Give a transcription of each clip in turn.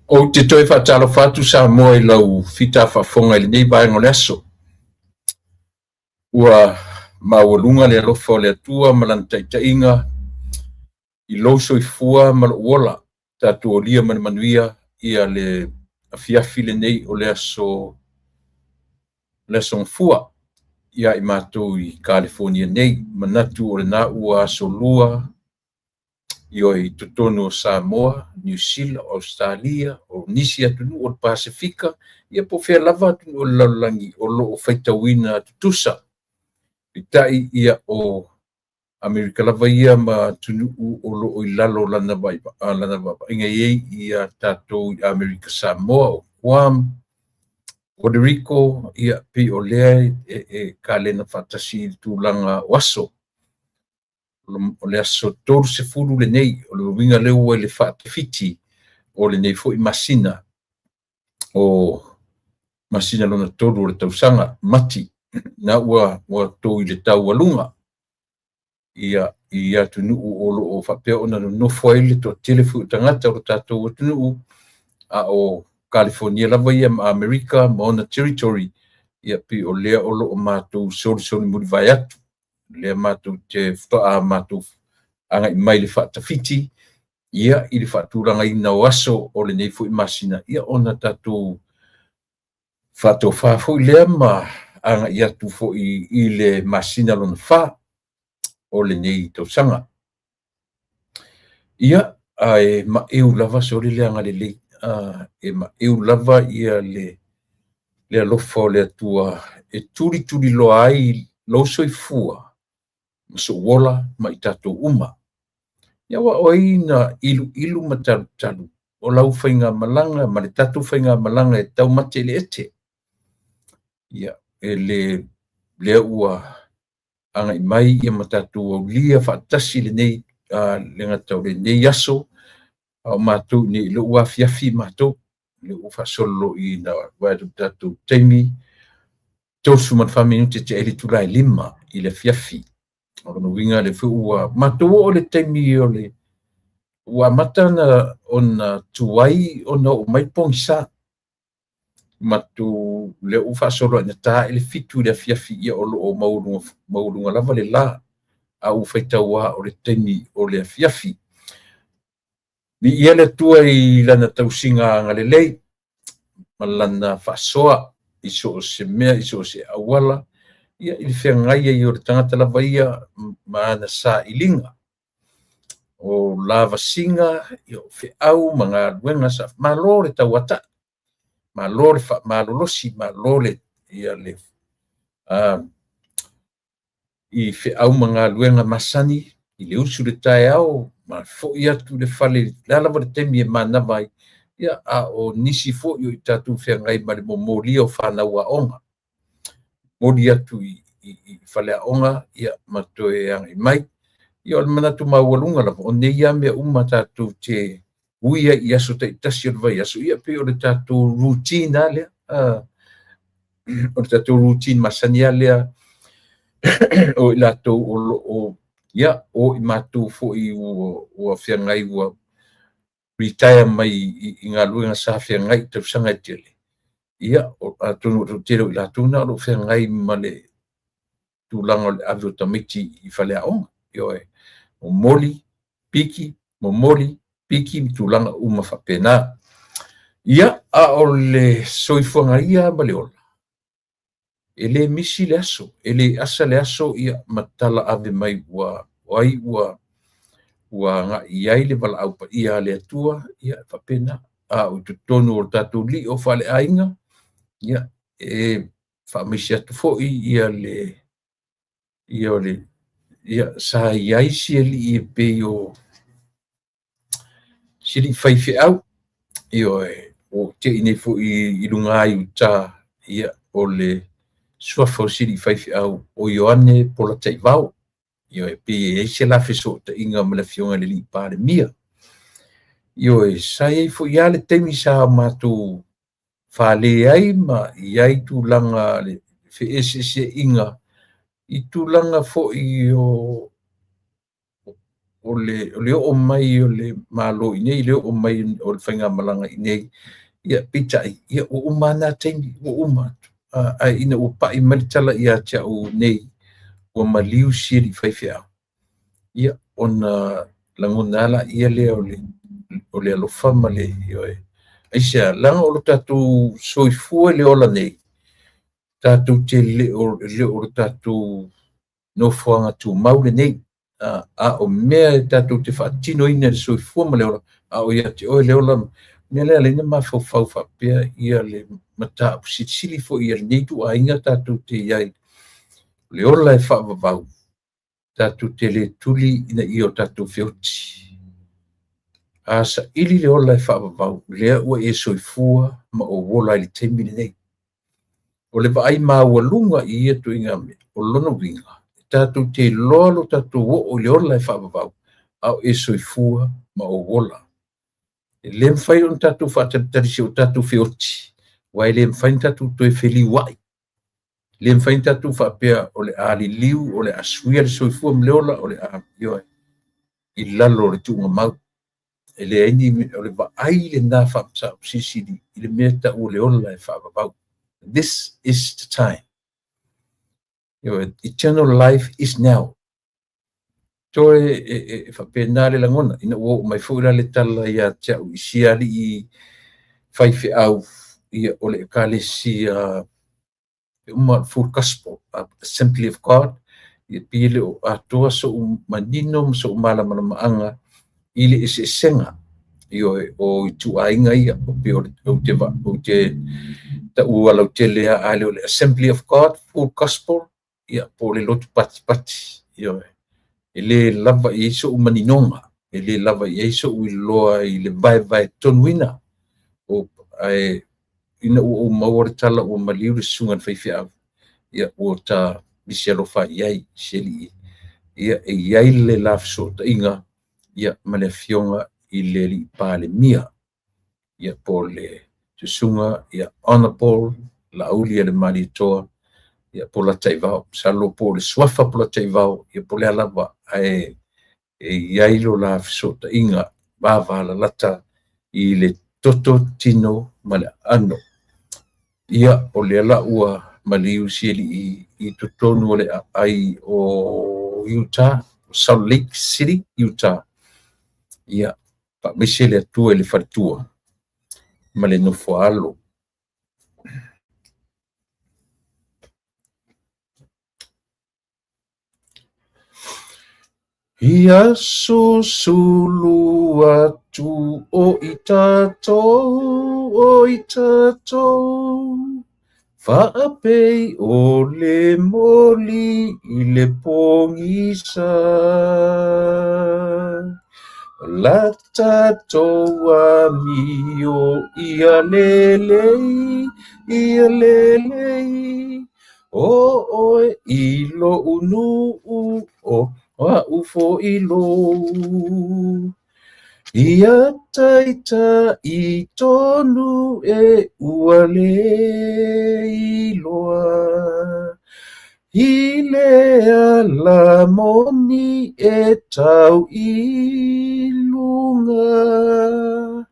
Ou te toe faatalofa atu Samoa i lau fita faafofoga i lenei vaega o le aso. Ua maualuga le alofa o le Atua ma Lana taitaiga i lou soifua ma lou ola. Tatou aulia ma le manuia ia le afiafi lenei o le aso Gafua ia i matou i Kalifonia nei. Manatu o lena ua aso lua i totonu o Samoa, Niu Sila, Ausetalia, o nisi atunuu o le Pasefika, ia po o fea lava atunuu o le lalolagi o lo o faitauina tutusa. Peitai ia o Amerika lava ia ma atunuu o lo o i lalo o lana vaavaaiga e i ai ia tatou i Amerika Samoa, o Guam, Puerto Rico, ia pei o lea e kalena faatasi i le tulaga o aso. O le aso 30 lenei, o le uiga lea ua i le faatafiti o lenei foi masina, o masina lona 3 o le tausaga, Mati, na ua tou i le taualuga ia i atunuu o lo o faapea ona nonofo ai le toatele foi o tagata o le tatou atunuu, a o Kalifonia lava ia ma Amerika ma ona territory, ia pei o lea o lo o matou solisoli mulivae atu. Lea matou te faatoa matou agai mai le faatafiti ia i le faatulagaina o aso o lenei foi masina, ia ona tatou faatofa foi lea ma agai atu foi i le masina lona 4 o lenei tausaga. Ia, ae maeu lava soli le agalelei, e maeu lava ia le alofa o le Atua e tulituliloa ai lou soifua ma sou ola ma i tatou uma. Ia ua o ai na iluilu ma talutalu o lau faigamalaga ma le tatou faigamalaga e taumate i le ete. Ia, e le lea ua agai mai ia ma tatou aulia faatasi lenei le gata o lenei aso, a o matou nei lea ua afiafi matou, lea ua faasolo ina vaai atu i le tatou taimi, 34 minute tea ai le itula e 5 i le afiafi. O lona uiga lea foi ua matou oo i le taimi o le ua amata ona tuai ona oo mai pogisa. Matou lea ua faasolo ina ta ae le 7 i le afiafi, ia o lo o maualuga lava le la, a ua faitau lava o le taimi o le afiafi. Viia le Atua i lana tausiga agalelei ma lana faasoa i so o se mea, i so o se auala, ia i le feagai ai o le tagata lava ia ma ana sailiga. O lavasiga, ia o feau ma galuega sa malo le tauatai, malo le faamalolosi, malo le ia le i feau ma galuega masani i le usu i le taeao ma foi atu i le fale, le a lava le taimi e manava ai, ia a o nisi foi o i tatou feagai ma le momolia o fanau aoga, moli atu i faleaoga, ia ma toe agai mai. Ia o le manatu maualuga lava, o nei lava mea uma tatou te ui ai i aso taitasi o le vaiaso, ia pei o le tatou routine lava lea, o le tatou routine masani lava lea o i latou o lo o, ia, o i matou foi ua feagai ua retire mai i galuega sa feagai i tausaga e tele, ia, atonu o le toatele o i latou na o lo o feagai ma le tulaga o le ave o tamaiti i faleaoga, ioe, momoli, piki, momoli, piki ma tulaga uma faapena. Ia, a o le soifuaga ia ma le ola, e le misi le aso, e le asa le aso, ia ma tala ave mai ua ai ua agai i ai le valaau paia a le Atua, ia faapena. A o i totonu o le tatou lio faaleaiga, ia e faamaise atu foi ia le ia o le ia sa i ai si alii e pei o si alii faifeau, ioe, o tei nei foi i luga i uta, ia o le suafa o si alii faifeau o Ioane Polataivao, ioe, pei e i ai se la fesootaiga ma le afioga i le alii Palemia. Ioe, sa i ai foi lava le taimi sa matou fale ai ma i ai tulaga le feeseeseaiga i tulaga foi o o le oo mai o le Malo i inei, le oo mai o le faigamalaga i inei, ia peitai, ia ua uma lava na taimi, ua uma atu. Ae ina ua pai mai le tala ia te au nei, ua maliu si alii faifeau, ia ona lagona lava laia lea o le alofa ma le ioe. Aisea? Leaga o lo tatou soifua i le ola nei, tatou te le o le tatou nofoaga tumau lenei, a o mea e tatou te faatinoina i le soifua ma le ola, a o ia te oe le ola, mea lea e ala ai ona mafaufau faapea ia le mataupu silisili foi ia lenei ituaiga tatou te i ai, le ola e faavavau, tatou te le tuli ina ia o tatou feoti. A saili le ola e faavavau, lea ua e soifua ma ou ola ai i le taimi lenei. O le vaai maualuga i ia ituaiga mea, o lona uiga, tatou te iloa lo tatou oo i le ola e faavavau, a o e soifua ma ou ola. E le mafai ona tatou faatalitali i si o tatou feoti, aua e le mafai ona tatou toe feliuai. E le mafai ona tatou faapea o le a liliu, o le a suia le soifua ma le ola, o le a ioe, i lalo o le tuugamau. E leai ni, o le vaai lena faamataupu silisili i le mea e tau o le ola e faavavau. This is the time. Eternal life is now. Toe e faapena le lagona, ina ua oo mai foi la le tala ia te au i si alii faifeau, ia o le ekalesia uma Full Gospel, Assembly of God, ia pei e le o atoa so'u manino ma so'u malamalamaaga i le eseesega ioe o ituaiga ia, o pei o ou te taua lautele a le o le Assembly of God, Full Gospel, ia po o le lotu patipati, ioe. E le lava i ai so'u maninoga, e le lava i ai so'u iloa i le vaevae tonuina, ae ina ua ou maua le tala ua maliu le susuga i le faifeau, ia ua ta misi alofa i ai si alii, ia e i ai le la fesootaiga, ia ma le afioga i le alii Palemia, ia po o le susuga ia Honorable Laaulialemalietoa, ia po o Lataivao, masalo po o le suafa po o Lataivao, ia po o le a lava, ae e i ai lo la fesootaiga vavalalata i le toto tino ma le aano. Ia o lea la ua maliu si alii i totonu o le aai o Utah, Salt Lake City, Utah. Ia faamaise le Atua i le faletua ma le nofoaalo. Ia susulu atu o i tatou, o i tatou, faapei o le moli i le pogisa. La tatou amio ia lelei, ia lelei, o oe i lo'u nuu, o a'u fo'i lou. Ia taitai tonu e ua le iloa, i le ala moni e tau i luga.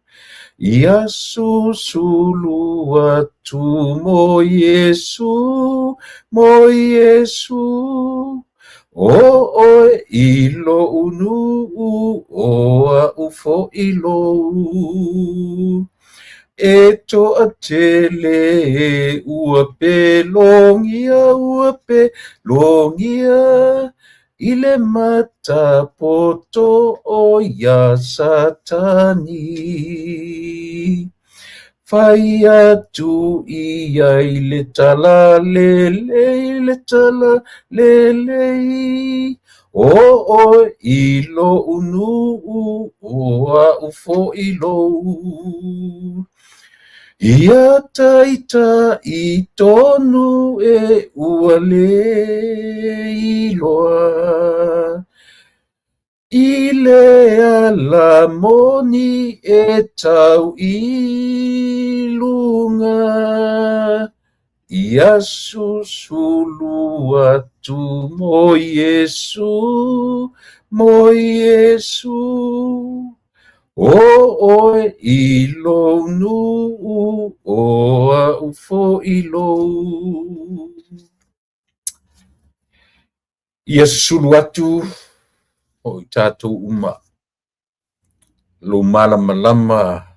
Ia susulu atu mo Iesu, mo Iesu, o oe i lo'u nuu, o a'u fo'i lou. E toatele ua pelogia, ua pelogia, i le matapoto o ia Satani. Fai atu ia i le tala lelei, le tala lelei, o oe i lo'u nuu, o a'u fo'i lou. Ia taitai tonu e ua le iloa, i le ala moni e tau i luga. Ia susulu atu mo Iesu, mo Iesu. O oe i lou nuu, o au foi lou. Ia susulu atu o i tatou uma, lou malamalama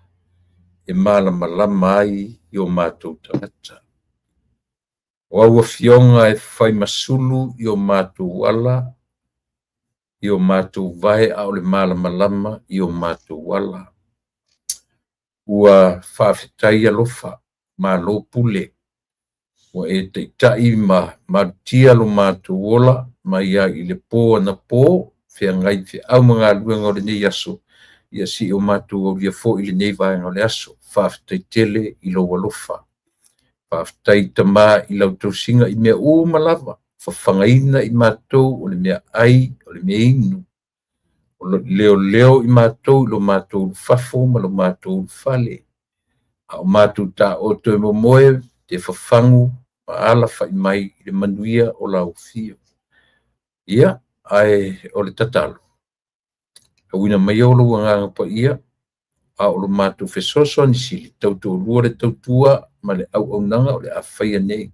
e malamalama ai i o matou tagata. O au afioga e fai masulu i o matou ala, i o matou vae a o le malamalama i o matou ala. Ua faafetai alofa, malo pule, ua e taitai ma malutia lo matou ola mai ai i le po anapo, feagai feau ma galuega o lenei aso, ia si o matou aulia foi lenei vaega o le aso. Faafetai tele i lou alofa. Faafetai Tama i lau tausiga i mea uma lava, fafagaina i matou o le mea ai, o le mea inu, o le leoleo i matou i lo matou ulufafo ma lo matou ulufale. A o matou taoto e momoe te fafagu ma alafai mai i le manuia o lau afio. Ia, ae o le tatalo, auina mai o lou agaga paia, a o lo matou fesoasoani sili, tautoalua le tautua ma le auaunaga o le a faia nei.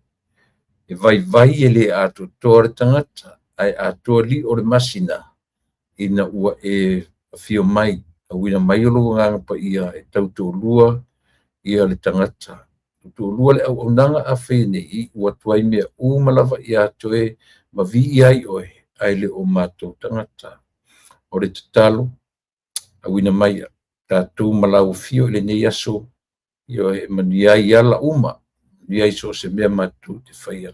E vaivai e le atoatoa le tagata, ae atoa lio o le masina, ina ua e afio mai, auina mai o lou agaga paia e tautoalua ia le tagata. Tautoalua le auaunaga a faia nei, i ua atu ai mea uma lava ia te oe, ma viia ai oe, ae le o matou tagata. O le tatalo, auina mai tatou ma lau afio i lenei aso, ioe, e manuia ai ala uma, manuia ai so o se mea matou te faia,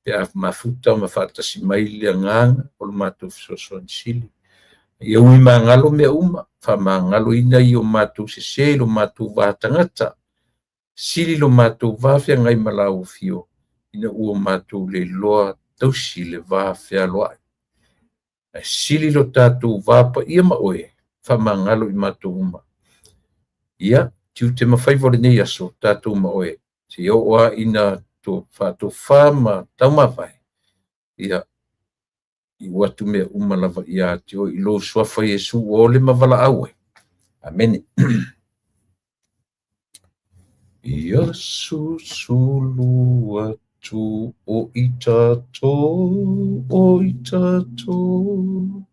pe a mafuta ma faatasi mai le agaga o le matou fesoasoani sili. Ia ui magalo mea uma, faamagaloina i o matou sese i lo matou va tagata, sili lo matou va feagai ma lau afio, ina ua matou leiloa tausi le va fealoai. Ae sili lo tatou va paia ma oe, faamagalo i matou uma. Ia, tiute ma faiva o lenei aso, tatou ma oe, seia oo lava ina faatofa ma taumavae, ia, iu atu mea uma lava ia te oe i lou suafa Iesu ua ole ma valaau ai. Amene. Ia susulu atu o i tatou, o i tatou.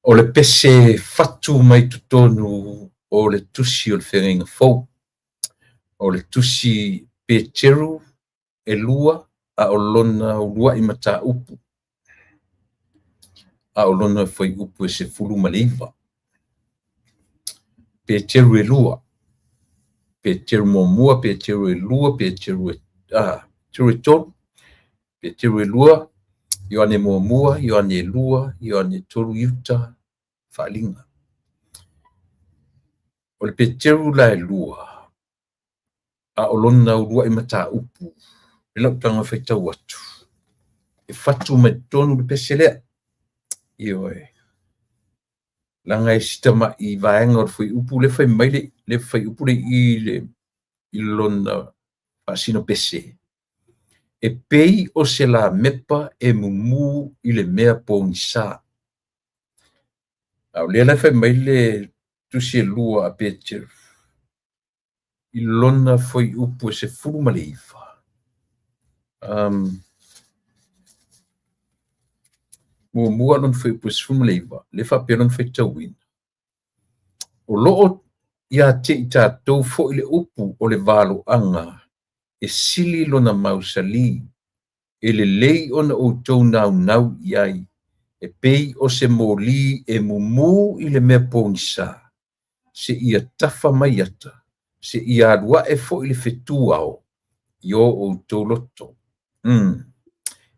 O le pese fatu mai totonu o le tusi o le Feagaiga Fou. O le tusi Peteru e lua a o lona uluai mataupu, a o lona fuaiupu e 19. Peteru e lua, Peteru muamua, Peteru e lua, Peteru e tolu, Peteru e lua, Ioane muamua, Ioane e lua, Ioane e tolu, Iuta, Faaliga. O le Peteru la e lua, a o lona uluai mataupu, le lau tago e faitau atu, e fatu mai totonu le pese lea. Ioe, leaga e si tamai vaega o le fuaiupu le fai mai le fuaiupu le i lona faasino pese, e pei o se lamepa e mumu i le mea pogisa. A o lea la e fai mai le tusi e lua a Peteru i lona fuaiupu e 19. Muamua lona fuaiupu e 19, le faapea lona faitauina. O loo ia te i tatou foi le upu o le valoaga e sili lona mausali, e lelei ona outou naunau i ai, e pei o se moli e mumu i le mea pogisa, seia tafa mai ata, seia alu ae foi le fetu ao i o outou loto.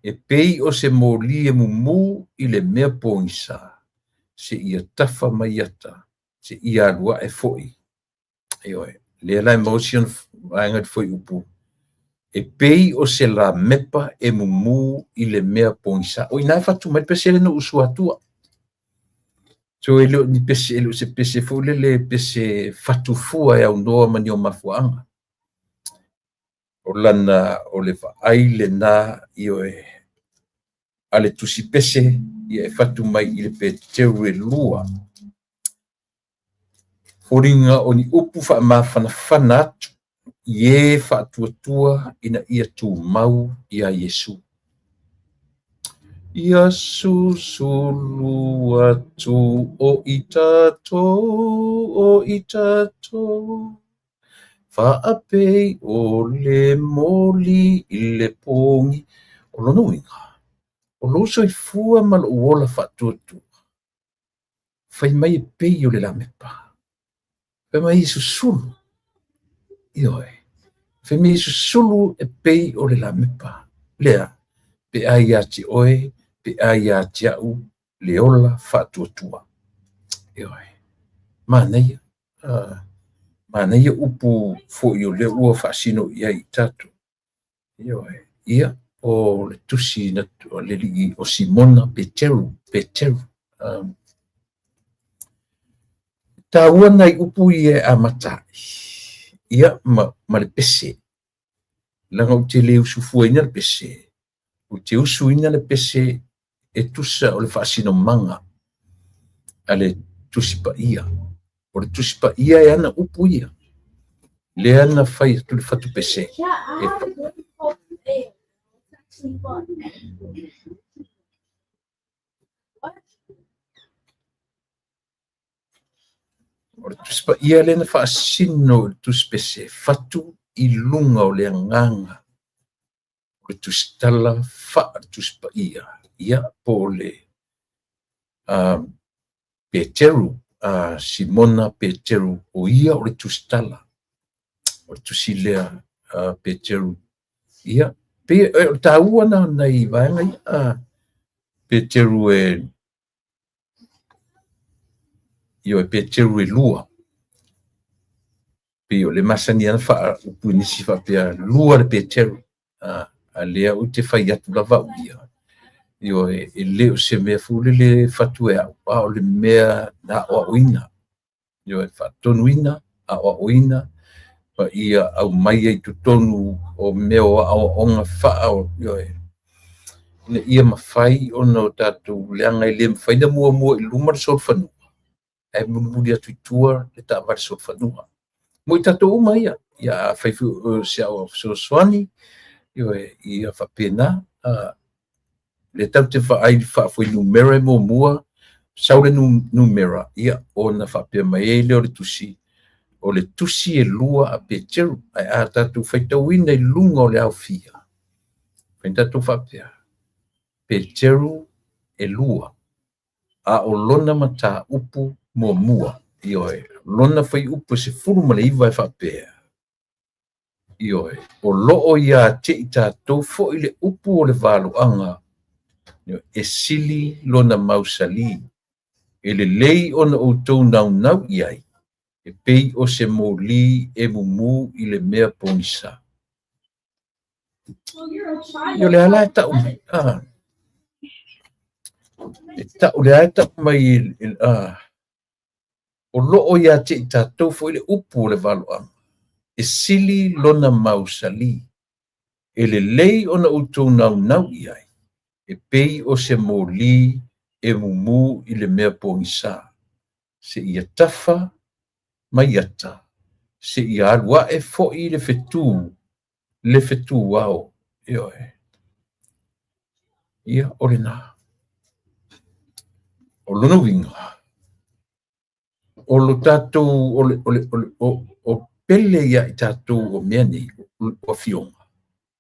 E pei o se moli e mumu i le mea pogisa, seia tafa mai ata, seia alu ae foi. Ioe, lea la e maua si ona vaega i le fuaiupu, e pei o se lamepa e mumu i le mea pogisa. O i ina e fatu mai le pese lea na ou usu atua. So e le o ni pese, e le o se pese foi lele pese fatufua e aunoa ma ni o mafuaaga. O lana, o le vaai lena, ioe, a le tusi pese, ia e fatu mai i le Peteru e 2. Foliga o ni upu faamafanafana atu i e faatuatua ina ia tumau ia Iesu. Ia susulu atu o i tatou, o i tatou, faapei o le moli i le pogi. O lona uiga, o lou soifua ma lou ola faatuatua, fai mai e pei o le lamepa. Fai mai e susulu. Ioe. Fai mai e susulu e pei o le lamepa. Lea, pe a ia te oe, pe a ia te au, le ola faatuatua. Ioe. Manaia. Manaia upu foi o lea ua faasino i ai i tatou. Ioe. Ia, o le tusi na le alii o Simona Peteru, Peteru. Taua nai upu ia e amata ai. Ia, ma le pese. Leaga ou te le usufuaina le pese. Ou te usuina le pese e tusa o le faasinomaga a le Tusi Paia. O le Tusi Paia e ana upu ia. Lea na fai atu le fatu pese. O le Tusi Paia lea na faasino i le tusi pese, fatu i luga o le agaga o le tusitala faa-le Tusi Paia, ia po o le Peteru, Simona Peteru, o ia o le tusitala, o le tusi lea Peteru. Ia, pei o le taua na o nai vaega ia, Peteru e, ioe, Peteru e 2. Pei o le masani ana faaupu i nisi faapea, 2 le Peteru. A lea ou te fai atu lava au ia. Ioe, e le o se mea foi lele fatu e au, a o le mea na aoaoina. Ioe, faatonuina, aoaoina, ma ia aumai ai totonu o mea o aoaoga faa, ioe, ina ia mafai ona o tatou leaga e le mafai na muamua i luma le solofanua, ae mulimuli atu i tua le taavale solofanua. Mo i tatou uma ia, ia a fai foi se ao fesoasoani, ioe, ia faapena, le tatou te vaai i le faafuainumera e muamua, sau le numera, ia ona faapea mai ai lea o le tusi, o le tusi e 2 a Peteru, ae a tatou faitauina i luga o le aofia, fai tatou faapea, Peteru e 2, a o lona mataupu muamua, ioe, lona fuaiupu e 19 e faapea, ioe, o loo ia te i tatou foi le upu o le valoaga, e sili lona mausali, e lelei ona outou naunau i ai, e pei o se moli e mumu i le mea pogisa. Ia o le ala e tau mai, e tau le a e tau mai, o loo ia te i tatou foi le upu o le valoaga, e sili lona mausali, e lelei ona outou naunau i ai, e pei o se moli e mumu i le mea pogisa, se ia tafa mai ata, se ia alu ae foi le fetu ao. Ioe. Ia o lena. O lona uiga, o lo tatou, o pele ia i tatou o mea nei, o afioga,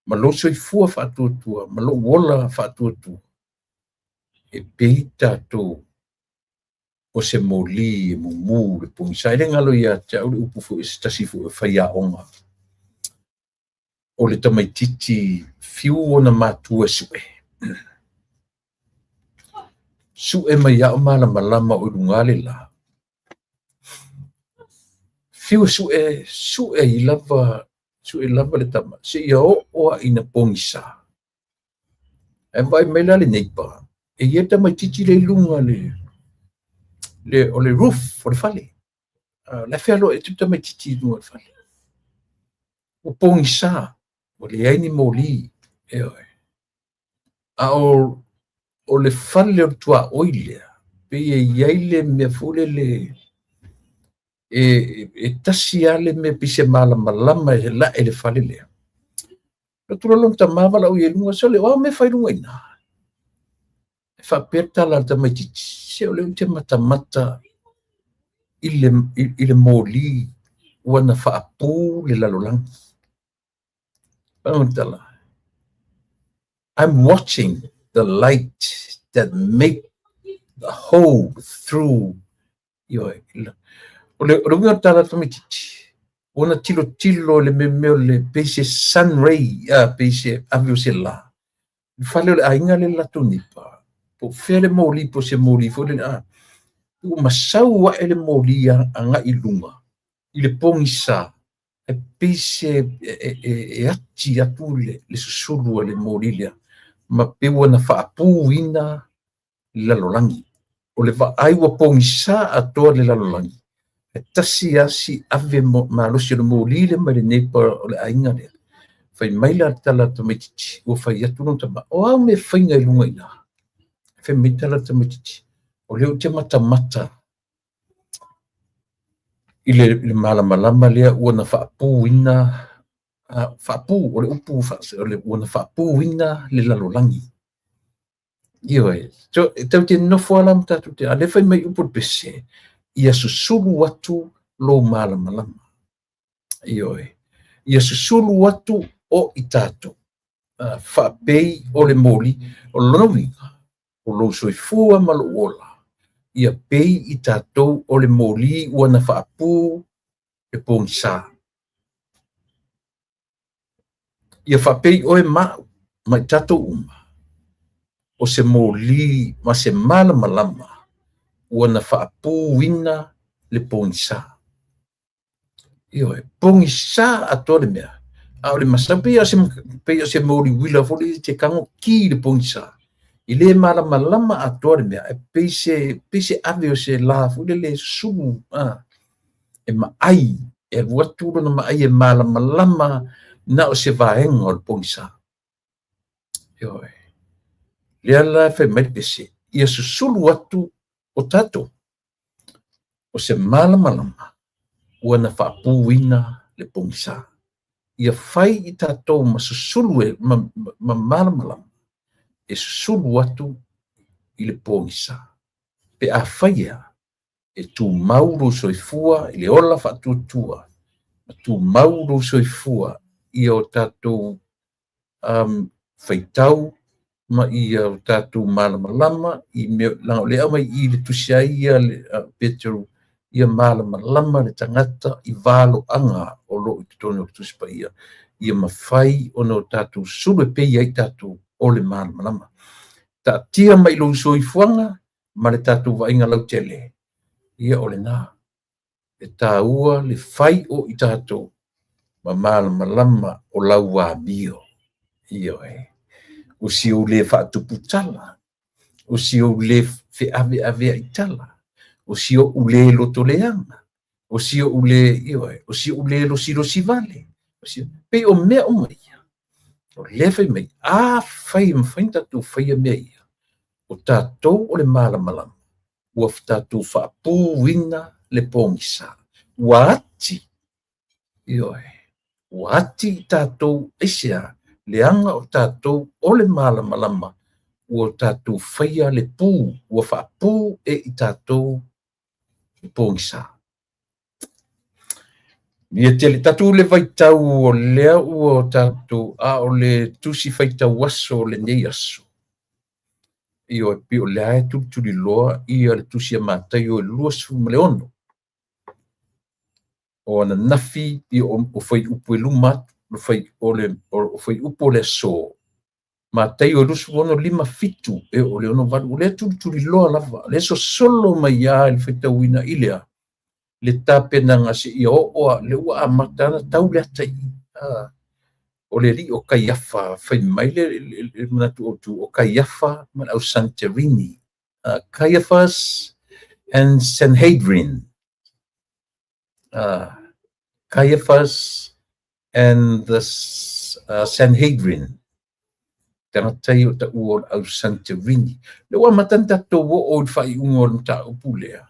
ma lou soifua faatuatua, ma lou ola faatuatua, e pei tatou o se moli e mumu le pogisa. E le galo ia te au le upu foi se tasi foi o faiaoga, o le tamaititi fiu ona matua e sue. Su'e mai a'u malamalama o i luga le la. Fiu e su'e, su'e ai lava, su'e lava le tama, seia oo lava ina pogisa. Ae vaai mai la le neighbor, e i ai le tamaitiiti lea i luga o le roof o le fale. O la e fealuai atu le tamaitiiti i luga o le fale. Ua pogisa, ua leai ni moli, ioe. A o le fale o le tuaoi lea, pei e i ai le mea foi lele e tasi lava le mea pei se malamalama e la'e i le fale lea. Alu atu loa lona tama valaaulia i luga, sole, o a mea e fai i luga i ina? E faapea le tala a le tamaitiiti, se o lea ou te matamata i le moli ua na faapu le lalolagi. Tala, I'm watching the light that make the hole through. Ioe, o le uiga o le tala a le tamaitiiti, ua na tilotilo i le mea o le pei se sun ray, pei se ave o se la. Le fale o le aiga lea le latou neighbor, po o fea le moli, po o se moli foi lele, ua masau ae le moli agai i luga, i le pogisa, e pei se e ati atu le susulu a le moli lea, ma pei ua na faapuina le lalolagi. O le vaai ua pogisa atoa le lalolagi, e tasi lava si ave malosi o le moli lea mai le neighbor o le aiga lea. Fai mai la le tala a le tamaitiiti, ua fai atu lona tama, o a mea e faiga i luga i ina? Fai mai le tala a le tamaitiiti, o lea ou te matamata i le malamalama lea ua na faapuina, faapu, o le upu ua na faapuina le lalolagi. Ioe, so, e tatou te nofo lava ma tatou te, a lea fai mai upu o le pese, ia susulu atu lou malamalama. Ioe, ia susulu atu o i tatou. Faapei o le moli, o lona uiga, o lou soifua ma lou ola, ia pei i tatou o le moli ua na faapu le pogisa. Ia faapei oe ma au, ma i tatou uma, o se moli ma se malamalama ua na faapuina le pogisa. Ioe, pogisa atoa le mea. A o le masau, pei o se moli uila foi lele te tago ki le pogisa. I le malamalama atoa le mea, e pei se ave o se la foi lele susulu, e maai, e alu atu lona maai e malamalama na o se vaega o le pogisa. Ioe. Lea la e fai mai le pese, ia susulu atu o tatou, o se malamalama ua na faapuina le pogisa. Ia fai i tatou ma susulu e ma malamalama e susulu atu i le pogisa. Pe a faia e tumau lou soifua i le ola faatuatua, ma tumau lou soifua i o tatou faitau ma ia o tatou malamalama i mea, leaga o lea aumai i le tusi ai ia le Petero, ia malamalama le tagata i valoaga o loo i totonu o le Tusi Paia, ia mafai ona o tatou susulu e pei ai tatou o le malamalama. Taatia mai lou soifuaga ma le tatou vaaiga lautele, ia o lena. E taua le fai o i tatou ma malamalama o lau amio. Ioe. O si ou le faatuputala, o si ou le feaveavea i tala, o si ou le lotoleaga, o si ou le, ioe, o si ou le losilosi vale, o si, pei o mea uma ia. O lea fai mai, a fai mafai ona tatou faia mea ia, o tatou o le malamalama, ua tatou faapuina le pogisa. Ua ati, ioe, ua ati i tatou aisea, leaga o tatou o le malamalama, ua tatou faia le pu, ua faapu e i tatou le pogisa. Ia tele tatou le vaitau o lea ua tatou, a o le tusi faitau aso o lenei aso. Ioe, pei o lea e tulituliloa ia le tusi a Mataio e 26. O ananafi o fuaiupu e luma atu, o fuaiupu o le aso. Mataio 26, 5 7 e oo i le 68. O lea e tulituliloa lava, lea e sosolo mai lava i le faitauina i le a? Le tapenaga seia oo lava, lea ua amata ona tau le ata i i. O le alii o Kaiafa, fai mai le manatu autu o Kaiafa ma le au Santerini. Caiaphas and Sanhedrin. Caiaphas and the Sanhedrin. Tagata ia o taua o le au Santerini. Lea ua amata ona tatou oo i le faaiuga o le mataupu lea.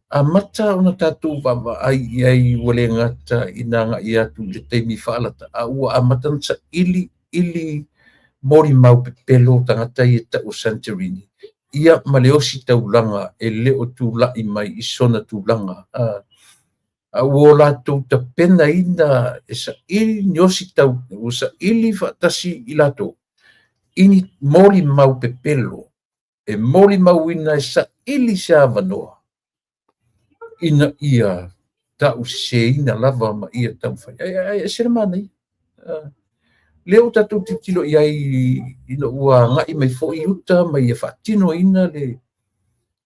Amata ona tatou vaavaai i ai ua le gata ina agai atu i le taimi faalata, a ua amata ona saili ili molimau pepelo o tagata ia e tau o Santerini, ia ma le ositaulaga e le o tulai mai i sona tulaga. A ua o latou tapenaina e saili ni ua saili faatasi i latou i ni molimau pepelo e molimauina e saili se avanoa ina ia tauseseina lava ma ia taumafai. Ae ese le manaia. Lea ua tatou tilotilo i ai ina ua agai mai foi i uta ma ia faatinoina le...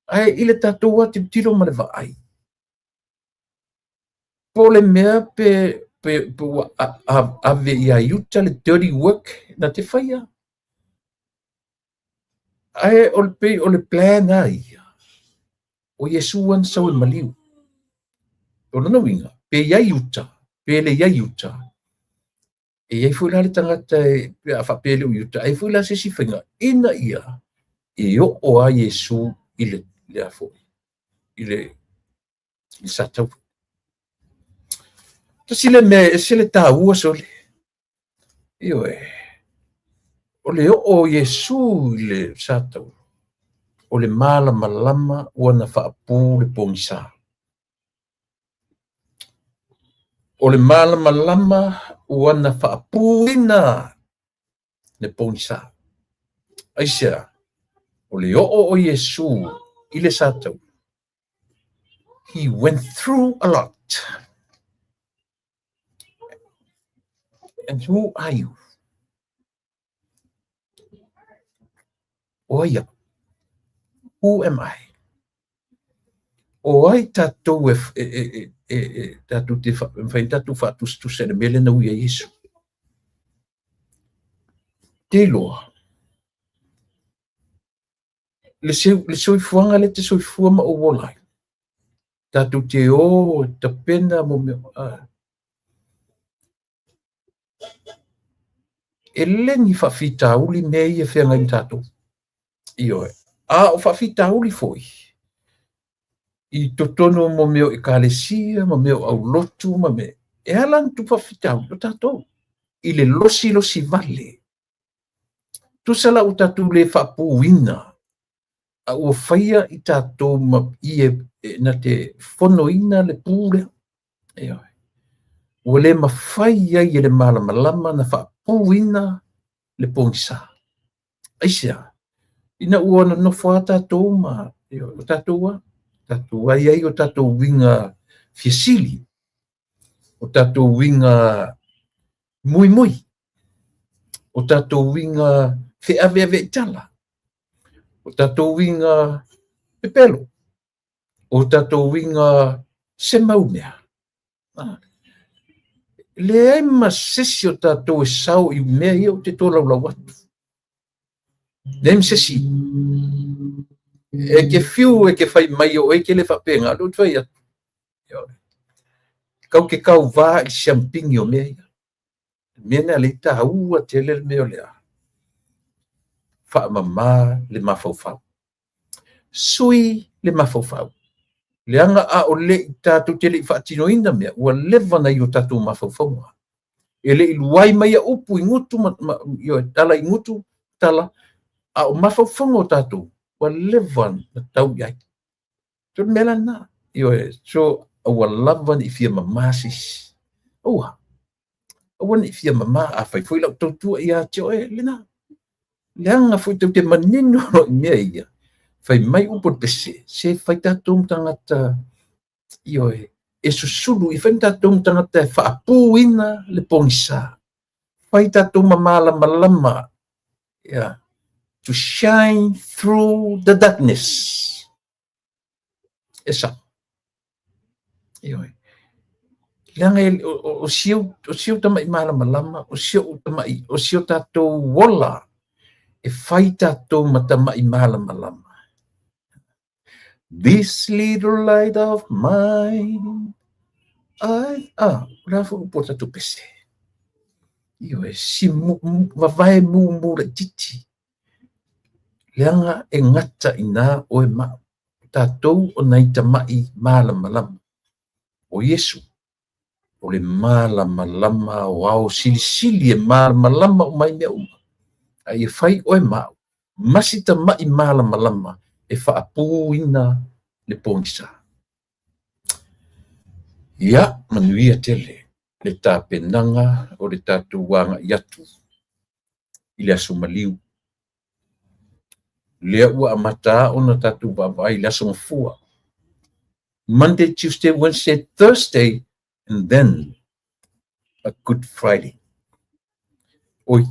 Ae i le tatou lava tilotilo ma le vaai, po o le mea pe ua ave ia i uta le dirty work na te faia. Ae o le pei o le plan lava ia, o Iesu lava na sau e maliu. O lona uiga, pe i ai uta, pe le i ai uta, e i ai foi la le tagata e, pe a faapea e le o i uta, ai foi la se isi faiga ina ia e oo a Iesu i le a foi, i le sa taula. Tasi le mea e ese le taua sole. Ioe, o le oo o Iesu i le sa taula, o le malamalama ua na faapu le pogisa. O le malamalama ua na faapuina le pogisa. Aisea? O le oo o Iesu i le sa taula, he went through a lot. And who are you? O ai au? Who am I? O ai tatou e tatou te mafai tatou faatusatusa i le mea lea na ui ai Iesu? Te iloa, le soifuaga lea te soifua ma ou ola ai, tatou te o tapena mo mea, e le ni faafitauli mea ia feagai ma tatou. Ioe. A o faafitauli foi i totonu mo mea o ekalesia ma mea o aulotu ma mea, e ala ona tupu faafitauli o tatou i le losilosi vale. Tusa la ua tatou le faapuina, a ua faia i tatou ma ie na te fonoina le pu lea. Ioe. Ua le mafai ai e le malamalama na faapuina le pogisa. Aisea? Ina ua nonofo lava tatou ma, ioe, o tatou lava, tatou ai ai o tatou uiga fiasili, o tatou uiga muimui, o tatou uiga feaveaveaitala, o tatou uiga pepelo, o tatou uiga se mau mea. Leai ma se isi o tatou e sao i mea ia ou te tolaulau atu. Leai ma se isi. E te fiu e te fai mai o oe e te le faapena, lea ou te fai atu. Kau te kauvā i le siamupini o mea ia. Mea na lea e taua tele le mea o le a? Faamama le mafaufau. Sui le mafaufau. Leaga a o le i tatou te le i faatinoina mea, ua leva na i o tatou mafaufauga. E le i luai mai a upu i gutu ma tala i gutu, tala, a o mafaufauga o tatou, ua leva na tau i ai. So le mea la lena. Ioe, so aua lava ne i fia mama se isi. Aua. Aua ne i fia mama, a fai foi lau tautua ia te oe, lena. Leaga foi tou te manino loa i mea ia, fai mai upu o le pese, se fai tatou ma tagata, ioe, e susulu, e fai ma tatou ma tagata e faapuina le pogisa. Fai tatou ma malamalama. Yeah. To shine through the darkness. E sa. Ioe. Leaga e, o, o, si au, o si au tama'i malamalama, o si o'u tama'i, o si o tatou ola, e fai tatou ma tama'i malamalama. This little light of mine, I, ah, o le a foi upu o tatou pese. Ioe, si mu, mu, vavae mumu laitiiti. Leaga e gata i ina oe ma au. O tatou o nai tama'i malamalama. O Iesu, o le malamalama aoao silisili e malamalama uma ai mea uma. A ia fai oe ma au, ma si tama'i malamalama e faapūina le pogisa. Ia, manuia tele le tapenaga o le tatou agai atu i le aso maliu. Lea ua amata ona tatou vaavaai i le aso Gafua. Monday, Tuesday, Wednesday, Thursday, and then a Good Friday. Oi,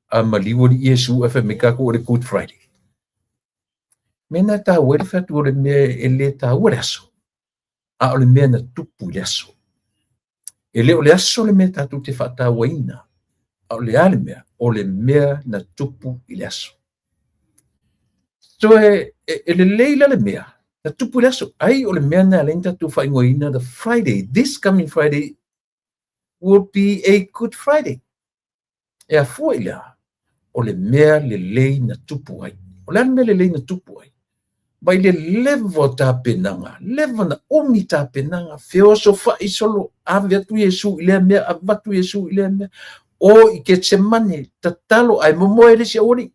a maliu alii Iesu ae fai mai tatou o le Good Friday. Mea na taua ai le fai atu o le mea e le taua le aso, a o le mea na tupu i le aso. E le o le aso le mea tatou te faatauaina, a o le a le mea? O le mea na tupu i le aso. So e, e, e lelei la le mea na tupu i le aso. Ai o le mea na ala ai ona tatou faaigoaina the Friday, this coming Friday will be a Good Friday. E afua i le a? O le mea lelei na tupu ai. O le a le mea lelei na tupu ai? Mai le leva o tapenaga, leva na umi tapenaga, feosofa'i solo, ave atu Iesu i lea mea, avatu Iesu i lea mea, o i Ketsemane, tatalo ae momoe le isi aualii.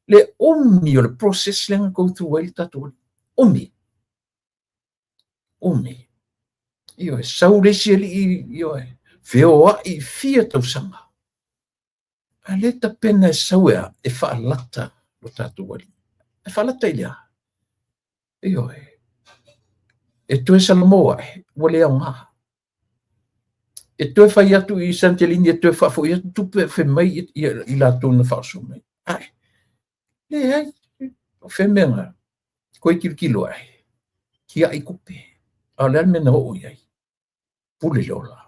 Le umi o le process lea na go through ai le tatou Alii. Umi. Umi. Ioe, sau le isi alii, ioe, feoai fia tausaga. A le tapena e sau e a, e faalata lo tatou Alii. E faalata i le a? Ioe. E toe salamo ae, ua le aoga. E toe fai atu i Santelini e toe faafoi atu tupe fai mai i latou na faaoso mai. Ae, leai, o fea mea na koe tilotilo ae, tiai tupe. A o le a le mea na oo i ai? Pule le ola.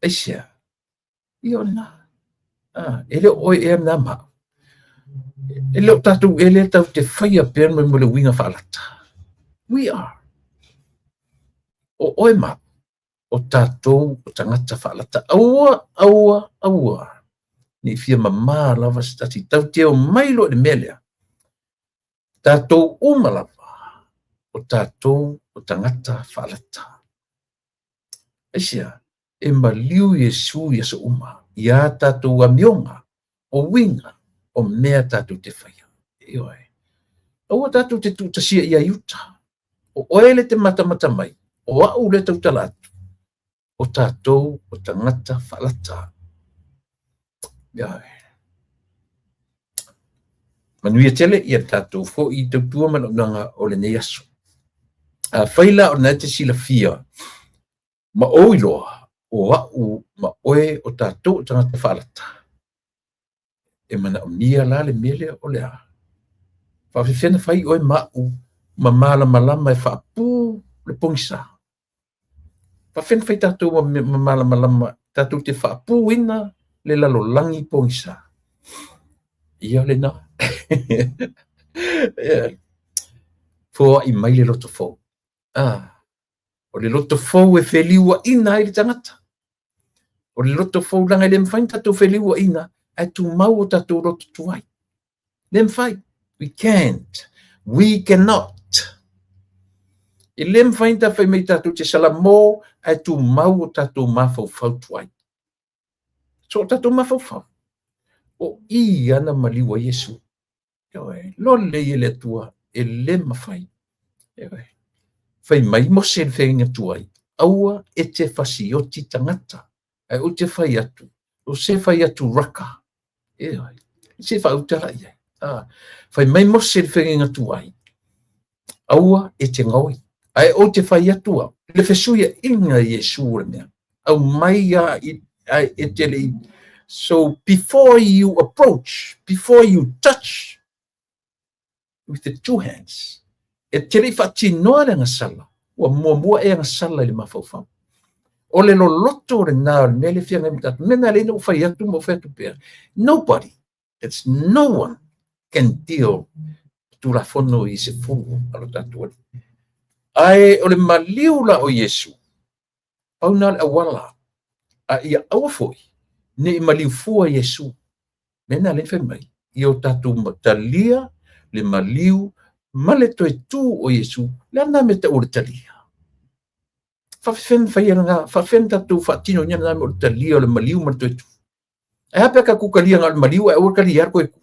Aisea? Ia o lena. Ah, e le o oe ea lena ma au. E le o tatou ea lea tatou te faia pea mo le uiga faalata. We are. O oe ma au, o tatou o tagata faalata. Aua, aua, aua. Ne i fia mamā lava se tasi. Tatou te omai loa i le mea lea. Tatou uma lava, o tatou o tagata faalata. Aisea? E maliu Iesu i aso uma, i ā tatou amioga, o uiga, o mea tatou te faia. Ioe. Aua tatou te tuutasia ia i uta. O oe le te matamata mai, o au le tautala atu, o tatou o tagata faalata. Ioe. Manuia tele ia tatou foi i tautua ma auaunaga o lenei aso. Afai la o lena e te silafia ma ou iloa o au ma oe o tatou o tagata faalata, e manaomia la le mea lea o le a? Faafefea ona fai oe ma au ma malamalama e faapū le pogisa? Faafefea ona fai tatou ma malamalama tatou te faapūina le lalolagi pogisa? Ia lena. Foai mai le loto fou. Ah, o le loto fou e feliuaina ai le tagata. O le loto fou leaga e le mafai ona tatou feliuaina ae tumau o tatou loto tuai. Le mafai. We can't. We cannot. E le mafai ona fai mai tatou te salamo ae tumau o tatou mafaufau tuai. So o tatou mafaufau, o i ana maliu ai Iesu. Ioe, lole i le Atua, e le mafai. Ioe. Fai mai Mose le feagaiga tuai, aua e te fasioti tagata, ae ou te fai atu, o se fai atu raka. Ioe, se faautala i ai. Ah, fai mai Mose le feagaiga tuai, aua e te gaoi, ae ou te fai atu au, le fesuiaiga i Iesu o le mea, aumai a i, ae e te le i So before you approach, before you touch with the two hands, e te le i faatinoa le agasala, ua muamua e agasala i le mafaufau. O le loloto lena o le mea lea e feagai ma tatou. Mea na lea na ou fai atu ma ou fai atu pea. Nobody, that's no one can deal Tulafono i 10 a lo tatou Alii. Ae o le maliu la o Iesu, pau na le auala, a ia aua foi ne i maliu fua Iesu. Mea na lea fai mai, ia o tatou talia le maliu ma le toe tu o Iesu, le a na mea taua le talia. Faafefea na faia lena, faafefea na tatou faatinoina lena mea o le talia o le maliu ma le toe tu. Ae a pe a tatou talia na o le maliu ae aua le talia le toe tu.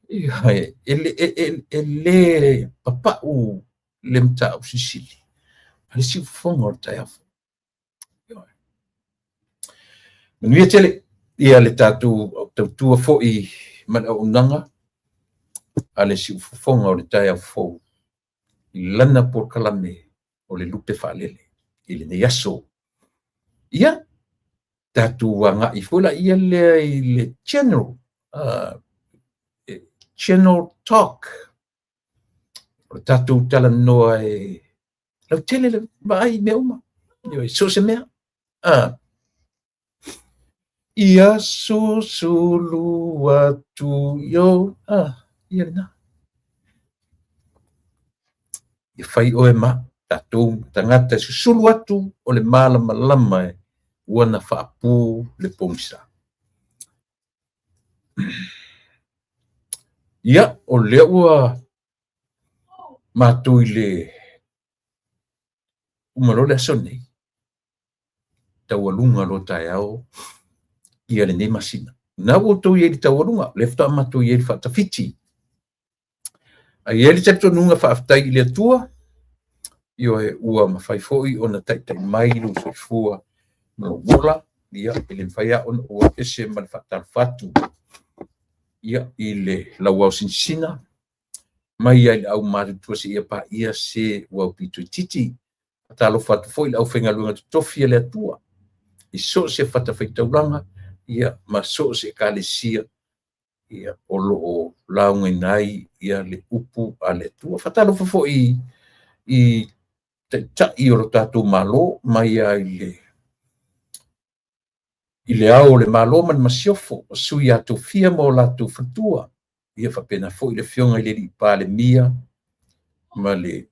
E le papau le mataupu silisili a le siufofoga o le taeao fou. Manuia tele ia le tatou tautua foi ma le auaunaga a le siufofoga o le taeao fou i lana polokalame o le lupe faalele i lenei aso. Ia, tatou agai foi laia lea i le general, general talk. O le tatou talanoa e lautele le vaai i mea uma, so o se mea. Ia susulu atu yo, ia lena. Ia fai oe ma tatou tagata e susulu atu o le malamalama e ua na faapu le pogisa. Ia, o lea ua matou i le uma loa le aso lenei, taualuga loa taeao ia lenei masina. Na ua outou i ai i le taualuga, lea faatoa matou i ai i le faatafiti. Ae i ai le talitonuga faafetai i le Atua, ioe, ua mafai foi ona taitai mai lou soifua ma lou ola, ia, e le mafai lava ona ou ese ma le faatalofa atu, ia, i le lauao sinasina, mai ai le au matutua seia paia se ua aupito itiiti. Faatalofa atu foi i le aufaigaluega totofi a le Atua i so o se fatafaitaulaga, ia, ma so o se ekalesia, ia, o lo o laugaina ai ia le upu a le Atua. Faatalofa foi i taitai o lo tatou Malo, mai lava i le Ao o le Malo ma le Masiofo, o sui a tofia ma o latou faletua, ia faapena foi le Afioga i le Alii Palemia ma le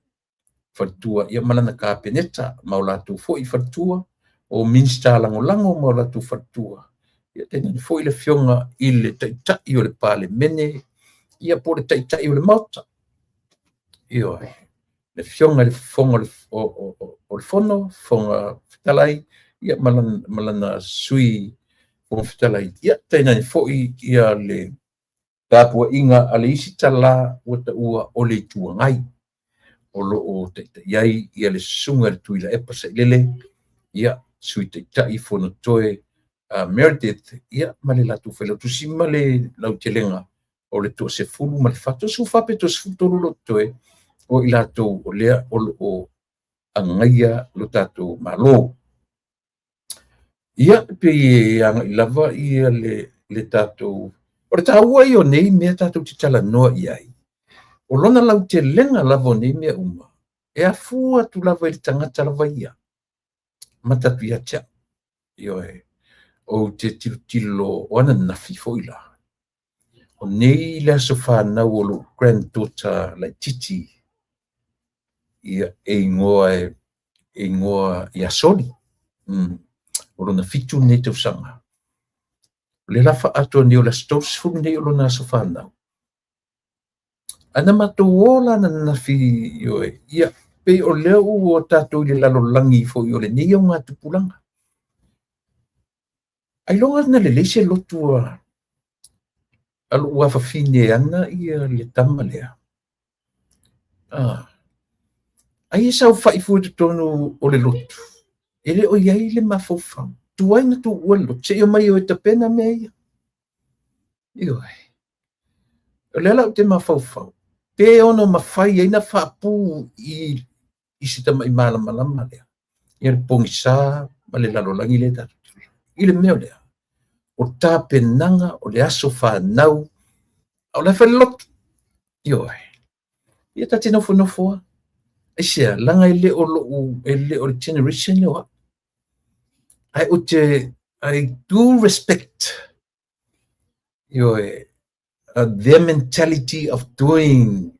faletua, ia ma lana Kapeneta ma o latou foi faletua, o Minisita Lagolago ma o latou faletua, ia tainane foi le Afioga i le Taitai o le Palemene, ia po o le Taitai o le Maota. Ioe, le Afioga i le Fofoga o le Fono, Fofoga Fetalai, ia ma lana Sui Fofoga Fetalai, ia tainane foi ia le tapuaiga a le isi tala ua taua o le Itu Agai, o lo o taitai ai ia le susuga i le Tuilaepa Sailele, ia Sui Taitai Fonotoe Meredith, ia ma le latou failautusi ma le lautelega o le 14, 14 pe 13 lo totoe o i latou o lea o lo o agaia lo tatou Malo. Ia, pei e agai lava ia le tatou... O le taua ia o nei mea tatou te talanoa i ai, o lona lautelega lava o nei mea uma, e afua atu lava i le tagata lava ia, amata atu ia te au. Ioe, ou te tilotilo o ananafi foi la. O nei le aso whanau o lou granddaughter laititi, ia, e ingoa ia Soli. O lona 7 nei tausaga. O le la faatoa nei o le aso 30 nei o lona aso whanau. Ana matou o la ananafi, ioe, ia, pei o lea ua tatou i le lalolagi foi o lenei au ngā tupulaga. Ai loga na lelei se lotu a lou afafine ana ia le tama lea. Ai e saofai fua i totonu o le lotu, e le o iai le mafaufau. Tuai na tuua le lotu, seia mai o e tapena mea ia. Ioe. O lea la ou te mafaufau, pe ono mafai ai na faapu i se tamai malamalama lea. Ia le pogisa ma le lalolagi lea tatou te i le mea lea. O tapenaga o le aso fanau, a o la e fai le lotu. Ioe. Ia ta te nofonofo lava. Aisea, leaga e le o lou, e le o le generation lea o au. Ae ou te, I do respect, ioe, their mentality of doing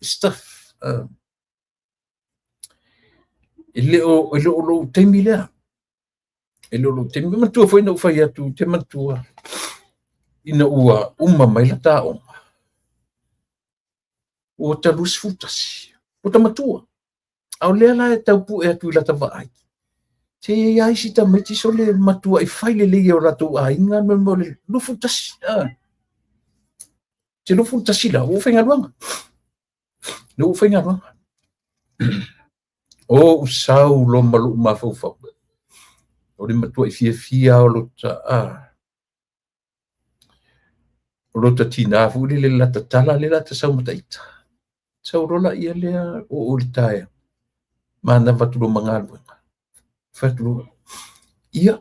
stuff. E le o, e le o lou taimi lea. E le o lou taimi. Manatua foi na ou fai atu, te manatua, ina ua uma mai la ta aoga, ua ta 21, ua ta matua. A o lea la e tau pue atu i lata vaai, se e i ai isi tamaiti sole matuai fai lelei e o latou aiga mea o le 21. Te 21 la, ua ou faigaluega. Lea ua ou faigaluega. O ou sau loa ma lou mafaufau, o le matuai fiafia o lota, o lota tinā foi lele lata tala lea lata sau ma taita. Sau loa laia lea oo i le taeao, manava atu loa ma galuega. Fai atu loa, ia,